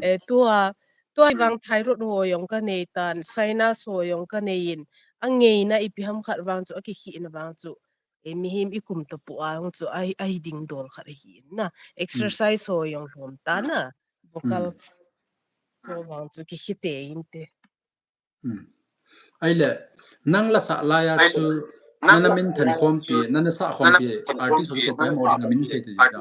Eh, tua, tua hi vang thyroid ho jong ka nei tan, sinus ho jong ka nei in, a ngeina ipi ham khat vang chu, a kikhihna vang chu, eh, mihem i kum toh pu a jong chu, a, a hi ding dol khat ahi in na. Exercise ho jong hom ta na, vocal ho vang chu kikhi te in te. Ahile, nang la sa lai a chu, na na min than khompi, na na sa khompi, artist ho chu ko pai mo ding a min sei ti da.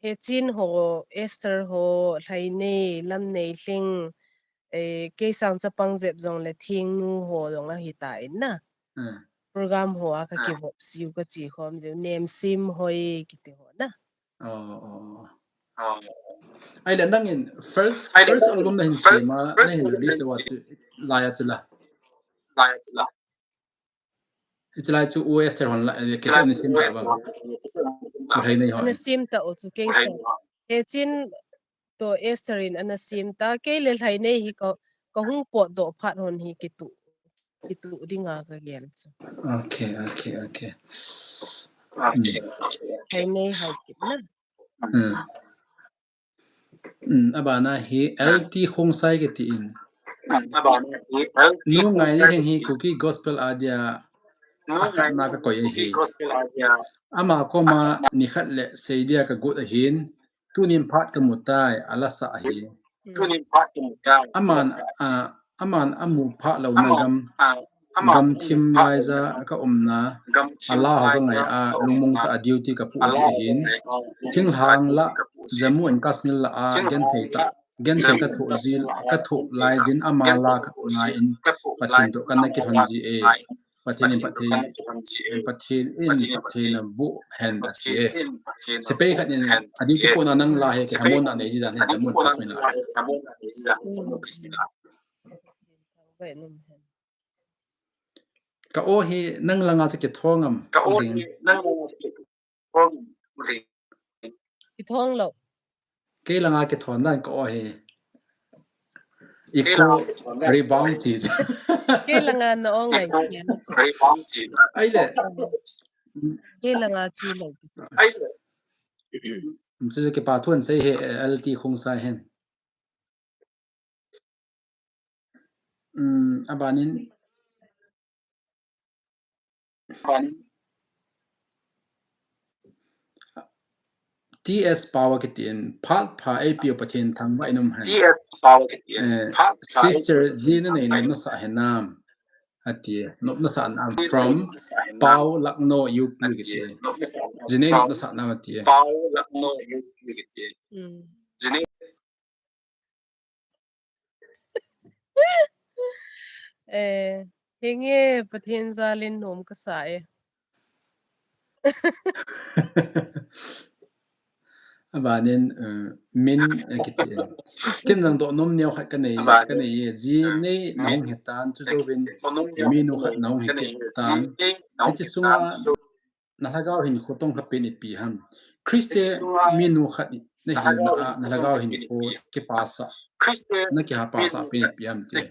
Hechin ho, Esther ho, Lhainei, Lamneilhing, eh, Keisang chapang jep jong le Thingnu ho jong ahi ta in na. Program ho a ka kivop siu ka chi khom jiu, Nemsim Hoi kiti ho na. Ahile nang in first, first album na hin sem a, na hin release le wa chu, lai a chu la. Hichi lai chu U S Esther hon la, eh, kei ana sem ta bang. Lhainei ho. Ana sem ta u chu kei sa. Hechin toh Esther in ana sem ta, kei le Lhainei hi ka, ka hung potdoh phat hon hi kitu, kitu dinga ka gel chu. Okay, okay, okay. Lhainei hai kit na. Abana hi L T Khongsai kiti in. Nu Ngaini Lhing hi Kuki Gospel a dia a khatna ka koi ahi. Ama koma nikhat le sei dia ka got ahin, tunin phat ka mu tai, a la sa ahi. Aman, a, aman a mu phah louna gam, gam thim lai ja ka umna, a la ho ka ngai a, lungmong ta a duty ka pu ahi ahin. Thinglhang la, Jammu and Kashmir la a, genthei ta, genthei ka thoh jin, ka thoh lai jin ama la ka ngai in, Pathen toh ka na kilhon ji e. Pathen in phatthei, Pathen in phatthei na bu hen a ti e. Sepai khat in a di ki pona nang la he ke hamon a nei ji dan he Jammu and Kashmir la. Ka aw hi nang langa chu kithong am? Ka aw hi nang langa chu kithong am? Kithong lou. Kei langa kithon dan ka aw hi. Echo rebound chi. Kei langa na aw ngai. Rebound chi. Ahile. Kei langa chi lou. Ahile. Chu chu kipa thu ahin sei e, L T Khongsai hin. Um, abanin. T S Pau akitin, phat pha eipeu Pathen thangvah in um hen. T S Pau akitin, eh, phat pha Sister eipeu Pathen thangvah in um hen. Ji nanei nopna sah hinam? Ati, nopna sah nam from Pau, Lucknow, U P kiti. Ji nei nopna sah nam ati. Pau, Lucknow, U P kiti. Hmm. Ji nei Eh, henge Pathen jalin nom kasa e. Abanin, eh, min, eh, kiti, eh. Ken jong doh nom neo khat kanei, kanei e, ji nei nahung hetan, chujouvin minu khat nahung hekit tan. Hiche sunga na lhagao hinkho tong kha pen ipi ham? Christian minu khat nahina a, na lhagao hinkho kipasah, na kihapasah pen ipi ham ti.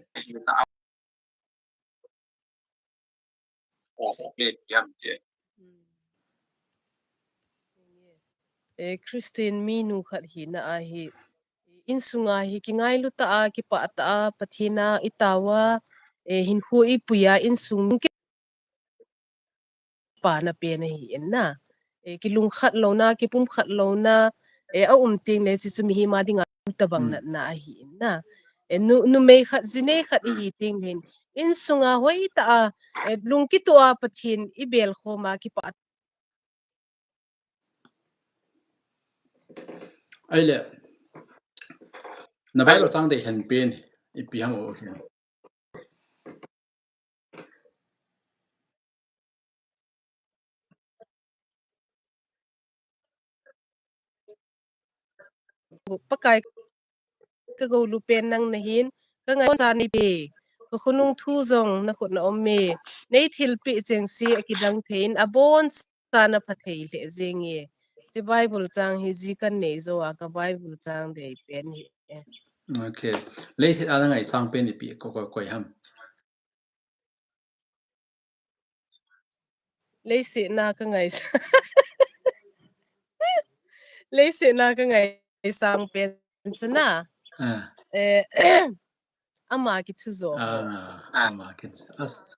Eh, Christian minu khat hina ahi, insunga hi kingailu tah a, kipah tah a, Pathen a itao a, eh, hinkho ipui a, insung kipana pen ahi in na. Eh, kilungkhat louna, kipumkhat louna, eh, aum teng le, chuchu mihem a dinga tabang natna ahi in na. Eh, nu, numei khat, ji nei khat ihi teng le, insunga hoitah a, eh, lungkitoh a Pathen ibel khom a kipah. Ahile, na Bible chang deilhen pen ipi ham o. Pakai ka golu pen nang nahin, ka ngai cha nei pe, ka khonung thu jong na khut na um e, nei thilpeh chengse akidang thei in, abon sa na pha thei lheh jeng e. Hiche Bible chang hi ji kanei jou a, ka Bible chang dei pen hi e. Okay. Leiset a na ngaisang pen ipi koi, koi, koi ham? Leiset na ka ngai, leiset na ka ngaisang pen chu na. Ah. Eh, ama kithujo. Ah, ama kithujo. As.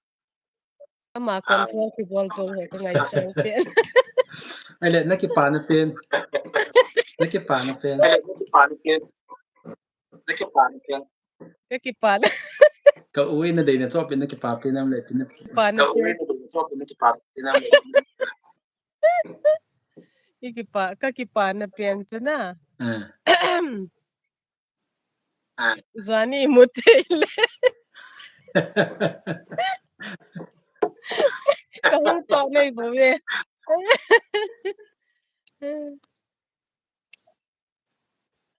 Ama control kibol jo ho ka ngaisang pen. Ahile, na kipana pen. Na kipana pen. Ahile, na kipana pen. Na kipana pen. Ka kipa le. Ka u in na deina chu pen, na kipa pen nam le pen. Kipa na pen. Ka u in na deina chu pen, na kipa pen nam le. I kipa, ka kipana pen chu na. Ah. Ah. Jani mu thei le. Ka hung pa nei bo ve.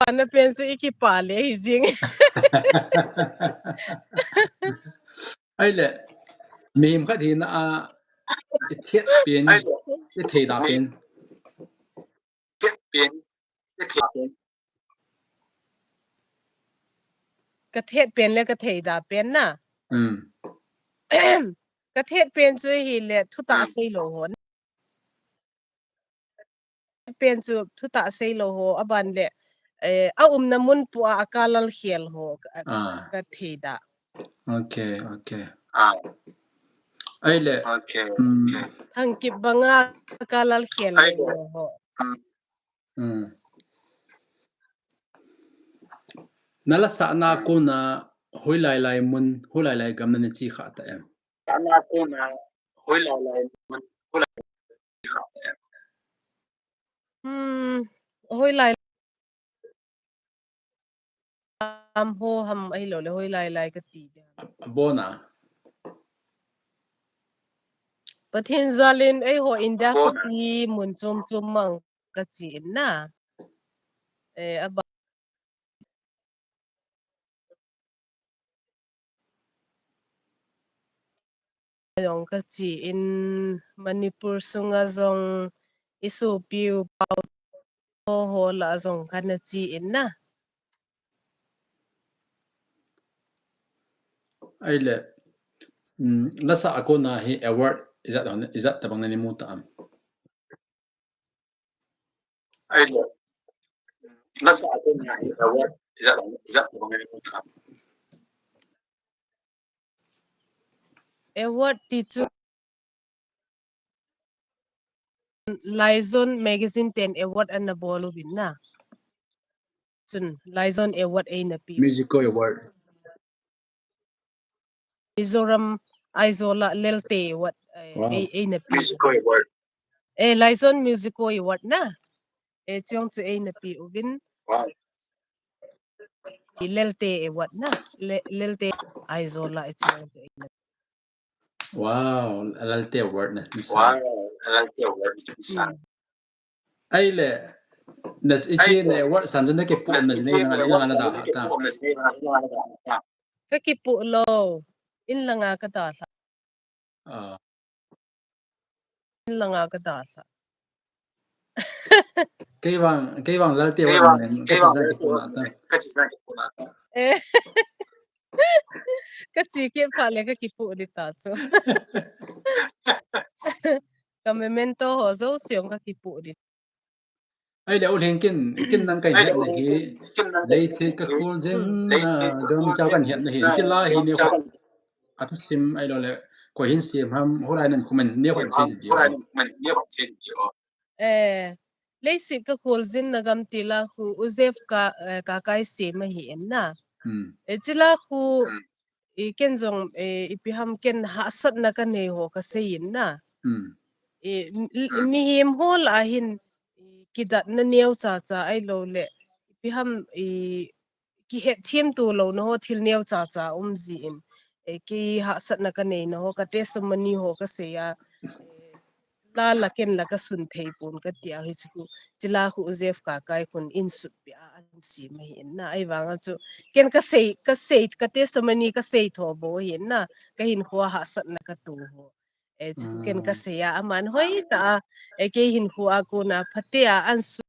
Pana pen chu i kipa le hi jing. Ahile, mihem khat hina a, i thet pen, i theida pen. Ka thet pen le ka theida pen na. Hmm. Ka thet pen chu hile thutah seilou ho. Pen chu thutah seilou ho, aban le, eh, aumna mun pua a kalal khel ho, ka, ah, ka theida. Okay, okay. Ah. Ahile, okay, um, okay. Thangkip banga kalal khel ho. Um. Na lasahna kona hoilai lai mun, hoilai lai gam nana che kha ta em? Lasahna kona hoilai lai mun, hoilai lai gam nana che kha ta em? Hmm, hoilai lam ho ham ahilou le hoilai lai kati dia. Abona. Pathen jalin eiho India khopi mun chom chom mang ka che in na. Eh, aba. jong kache in, Manipur sunga jong isopiu pao ho lah jong kana che in na. Ahile, um, lasa a kona hi award ijat, ijat tabang nani mu ta am? Ahile, lasa a kona hi award ijat, ijat tabang nani mu ta am? Award ti chu Laizon magazine ten award ana bol uvin na. Chun Laizon award eina pe. Musico award. Mizoram Aizawl a Lelte award, eh, wow. Ei, eina pe. Musico award. Eh, Laizon Musico award na. Eh, chong chu eina pe uvin. Wow. I Lelte award na. Le, Lelte Aizawl a i chong chu eina. Wow, Lelte award na. Wow, Lelte award na. Hmm. Ahile, na, ichi na award san chu na kipu na jine na, na, na da ta. Ka kipu lou. In langa ka da ta. Ah. In langa ka da ta. Kei vang, kei vang Lelte award na, kei vang Lelte award na, ka chi na kipu na ta. Eh. Ka chi kit phat le ka kipu di ta chu. Ka memento ho jouse jong ka kipu di. Ahile, U Lhing, ken, ken nang kahin hetna hi, leiset ka kholjin, ah, gam chao kahin hetna hi, hiche la hi neo khat, athusim ahilou le, koi hin sem ham, hoilai nan comment neo khat sei di o. Eh, leiset ka kholjin na gam ti la khu, U Jeff Ka, eh, Kakai sem ahi in na. Hmm. Eh, hiche la khu, hmm. I ken jong, eh, ipi ham ken hahsatna ka nei ho ka sei in na. Hmm. I, m-, m-, hmm. Mihem ho lah a hin, i, kidatna neo cha cha ahilou le, ipi ham, i, kihetthem to louna ho thil neo cha cha um ji in. Eh, kei hahsatna ka neina ho, ka testimony ho ka sei a, eh, la la ken la ka sun thei pon ka ti a hiche khu, hiche la khu U Jeff Kakai khun in sut pia a an sem ahi in na, ahivang a chu ken ka sei, ka sei, ka testimony ka sei tho bou ahi in na, ka hinkho a hahsatna ka to ho. Eh, hiche khu ken ka sei a, aman hoitah a, eh, kei hinkho a kona phatea an sut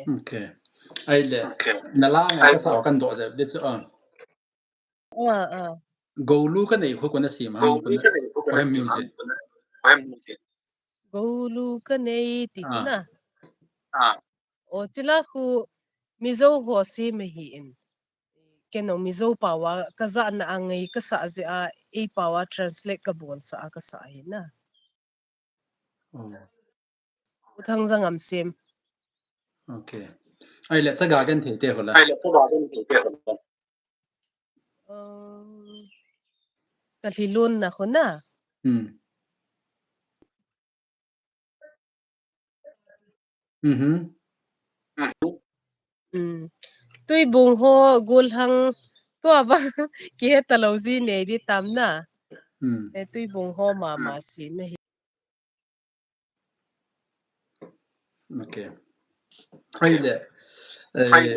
Okay. Ahile, okay. Na la ngai ka sa kan doh jep di chu, ah. Ah, ah. Golu ka nei khu kona sem ham, kona, koi music. Golu ka nei ti khu na. Ah. O, hiche la khu Mizo ho sem ahi in. Ken jong Mizo pao a ka jana a ngai ka sa jeh a, ei pao a translate ka bol sa a ka sa ahi na. Oh. U Thangjangam sem. Okay. Ahile, chaga genthei te ho la. Ahile, chaga genthei te ho la. Um, ka lhilon na khu na. Hmm. Mhm. Mm. Tuibung ho, golhang, tua vang kihe talou ji nei di tam na. Mm. Eh, tuibung ho mama sem ahi. Okay. Ahile, eh,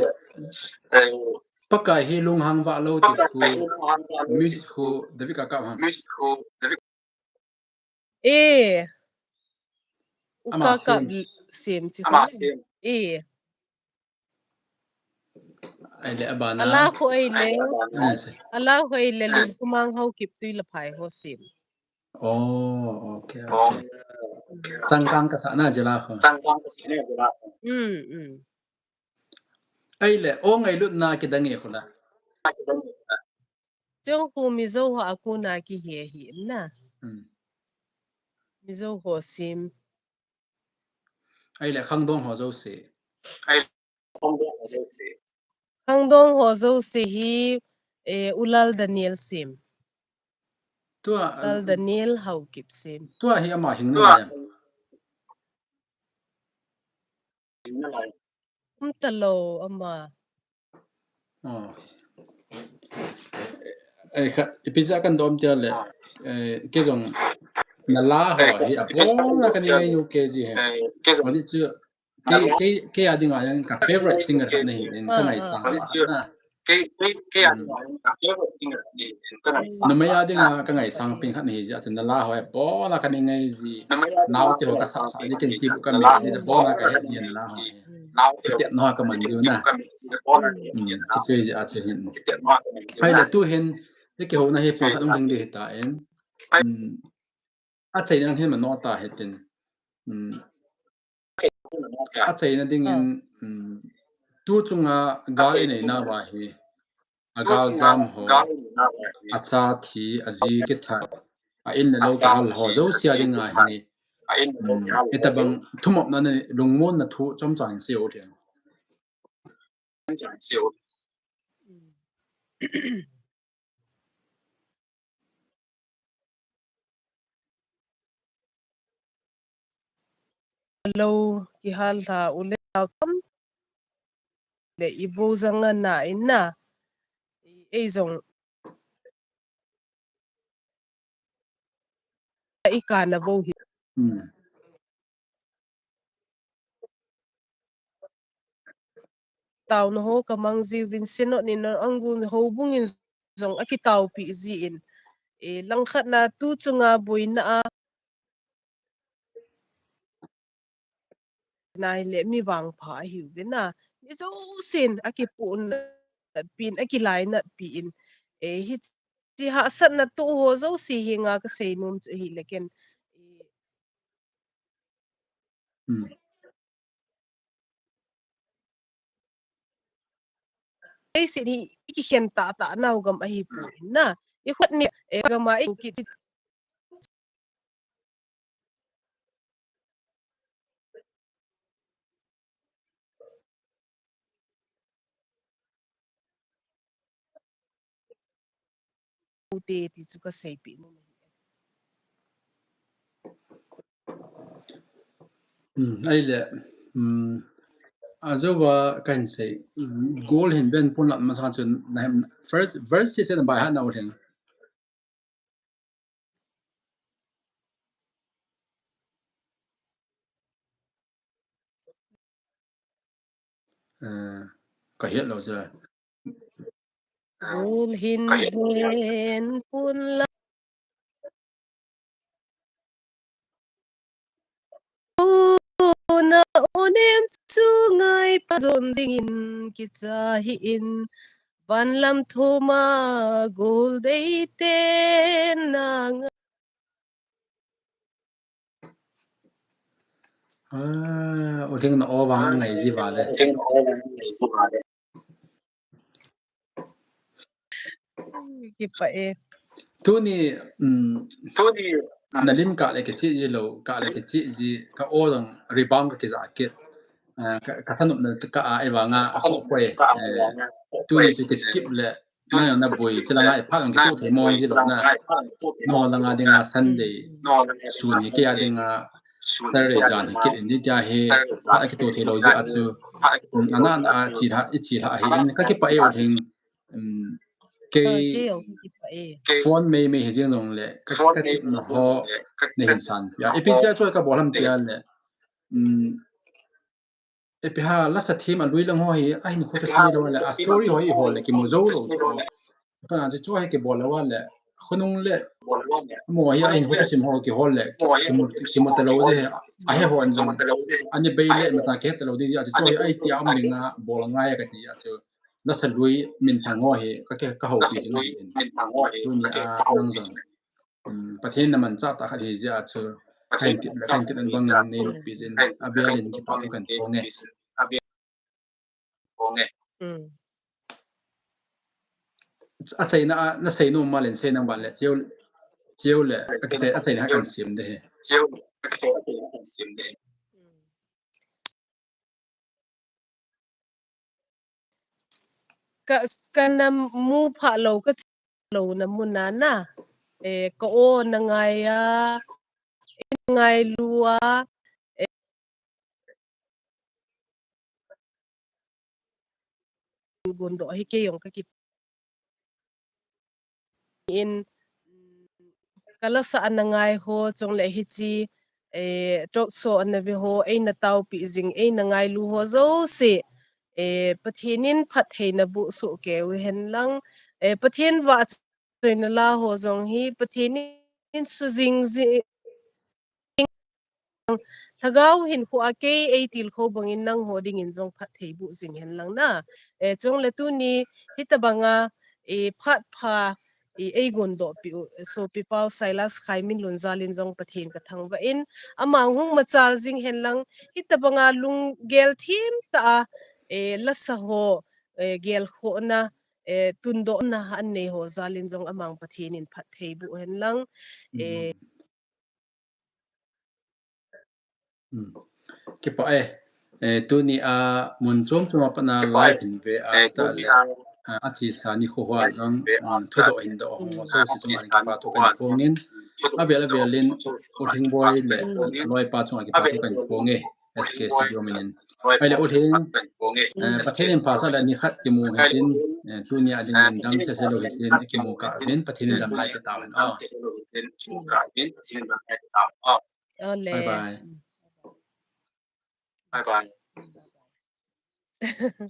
Pakai hi lunghang vah lou ti khu, music khu David Kakap ham. Eh. U Kakap sem chi khu. Eh. Ahile abana. Ala khu ahile. Ala khu ahile Lungkhumang, Haokip, Tuilaphai ho sem. Oh, okay, okay. Changkang kasa na jeh la khu. Mm, mm. Ahile, o ngailutna kidang e khu la. Chong khu Mizo ho a kona kihe ahi na. Hmm. Mizo ho sem. Ahile, khangdong ho jouse. Khangdong ho jouse hi, eh, U Lal Daniel sem. Tua, Lal Daniel Haokip sem. Tua hi ama hing na lai. Um talou ama. Oh. Eh, kha, ipi jeh a kan dom tia le, eh, kei jong na la ho hi abon a kan ngai u kei ji he. Ajeh chu, kei, kei, kei a dinga jong ka favorite singer khat na hi in ka ngaisang na. Kei, kei, kei a Mm. dinga, kei a dinga, kei a dinga. Numei a dinga ka ngaisang pen khat ahi jeh a chu na la ho hi abon a ka nei ngai ji. Numei a dinga nao te ho ka sa sa ji ken ti bu ka me ji abon a ka he ji na la ho hi. Mm. Nao te ho ka sa sa ji ken ti bu ka me ji abon a ka he ji na la ho hi. Mm. Ti chu jeh a chu hin. Ti chu jeh a chu hin. Ahile tu hin, i kihouna hi pung khat hung lhing ding ahi tan. Mm. Achaina ding hin mano ta hitin. Um, achaina dingin, um, tu chunga gal i nei nau va hi, a gal jam ho, a cha thi, a ji kithat, a in le lou kihal ho, jouse a dinga hi, um, itobang thumopna nei, lungmonna thu chomcha hin seiyo hen. Lou kihal lha u le tam le i vo janga na in na, ei jong i kana vo hi. Hmm. Taona ho ka mang jiuvin, Synod in, Anggun houbung in jong a kitaopi jin. E, langkhat na tu chunga boina a, nai le mi vangpha ahiuvin a. Mi jousen a kipuina pin, a kilainat pin. E, hi Ti hahsatna tu ho jouse hi nga ka seinom chu ahile ken. Hmm. Ei sin hi i kikhen tah tah nau gam ahi poi na. I khut ni, e, gam a i kit Ute ti chu ka seipeh nom ahi. Hmm, ahile, hmm, ajouva kahin sei, goal hin ven pon lam masa chu na hem first, verse six na bai ha na u lheng. Eh, ka het lou jeh. Goal hin ven pon lam. Na onem chu ngai pa jon jingin kicha hi in, van lam thoma goal dei te na nga. Ah, u lheng na o vang angai ji vale. Kipah e. Tuni, um, tuni, um, na lim kah le kichih ji lou, kah le kichih ji, ka o jong rebound ka kija kit. Ah, ka, ka thanopna kah a, ahivanga a khoh poi. Eh, tuni chu kiskip le, nang jong na boi, chulanga i phat jong kitoh thei mong ji lou na. Nangho langa dinga Sunday, sun hi kei a dinga Saturday jan hi kit in, tia hi phat a kitoh thei lou jeh a chu, um, ana na a chi lha, i chi lha ahi in, ka kipah e u lheng, um, kei phone mei mei hi jeng jongle, ka, ka tipna ho nei hin san. Ya, ipi jeh a chu ka bol ham tia le, um, Ipi ham, lasa them a lui lang ho hi, ahin kho ta thei lou le, a story ho hi ho le, kimu jou lou chu. Kana chu chu hi kibol lou le, khonung le, mo hi ahin kho ta sim ho kihol le, kimu, kimu ta lou de, a he ho an jong, ani bei le, mata kihe ta lou de, a chu chu hi ai ti a um ding a, bol ngai a ka ti a chu. Lasa lui minthang ho hi, ka ke, ka ho pi jing hi. Tuni a nang jong. Um, Pathen na manchah tah khat hi jeh a chu, kahin tip le, kahin tip in bang in nei noppi jin, abel in kipa thu kan phong e. Um. Achaina a, na sei nom ma len sei nang ban le, cheu, cheu le, achai, achaina kan sim de hi. Ka, kana mu pha lou, ka lou na mun a na. Eh, ka o na ngai a, na ngailu a, eh, gun doh hi kei jong ka ki in, ka lasa ana ngai ho, chule hiche, eh, talk show ana ve ho, eina taopi jing, eina ngailu ho jouse, eh, Pathen in phattheina boh soh kei u hen lang, eh, Pathen vahchoina la ho jong hi Pathen in sujing jing, lhagao hinkho a kei eitilkhou bangin nangho dingin jong phatthei boh jing hen lang na. Eh, chule tuni hitabanga, eh, phat pha, eh, eigon doh pi u, eh, sopi pau Silas Khaiminlun jal in jong Pathen kathangvah in, amang hung machal jing hen lang, hitabanga lunggel thim tah a, eh, lasa ho, eh, gelkhohna, eh, tundohna an nei ho jal in jong amang Pathen in phatthei boh hen lang, eh, Kipah e. Eh, tuni a mun chom chom a pat na live hin ve a, eh, tuni a, ah, achesa nikho hoa jong, um, thudoh hin doh hung ho jouse chunga kipa thu kahin phong in, avel avel in U Lhingboi le aloipa chunga kipa thu kahin phong e, S K Studio min in. Ahile U Lhing, eh, Pathen in phasah le nikhat kimu hitin, eh, tuni a dingin damsel sel u hitin, kimu kah uvin Pathen in damlai pe tau hen. Bye bye. Bye bye.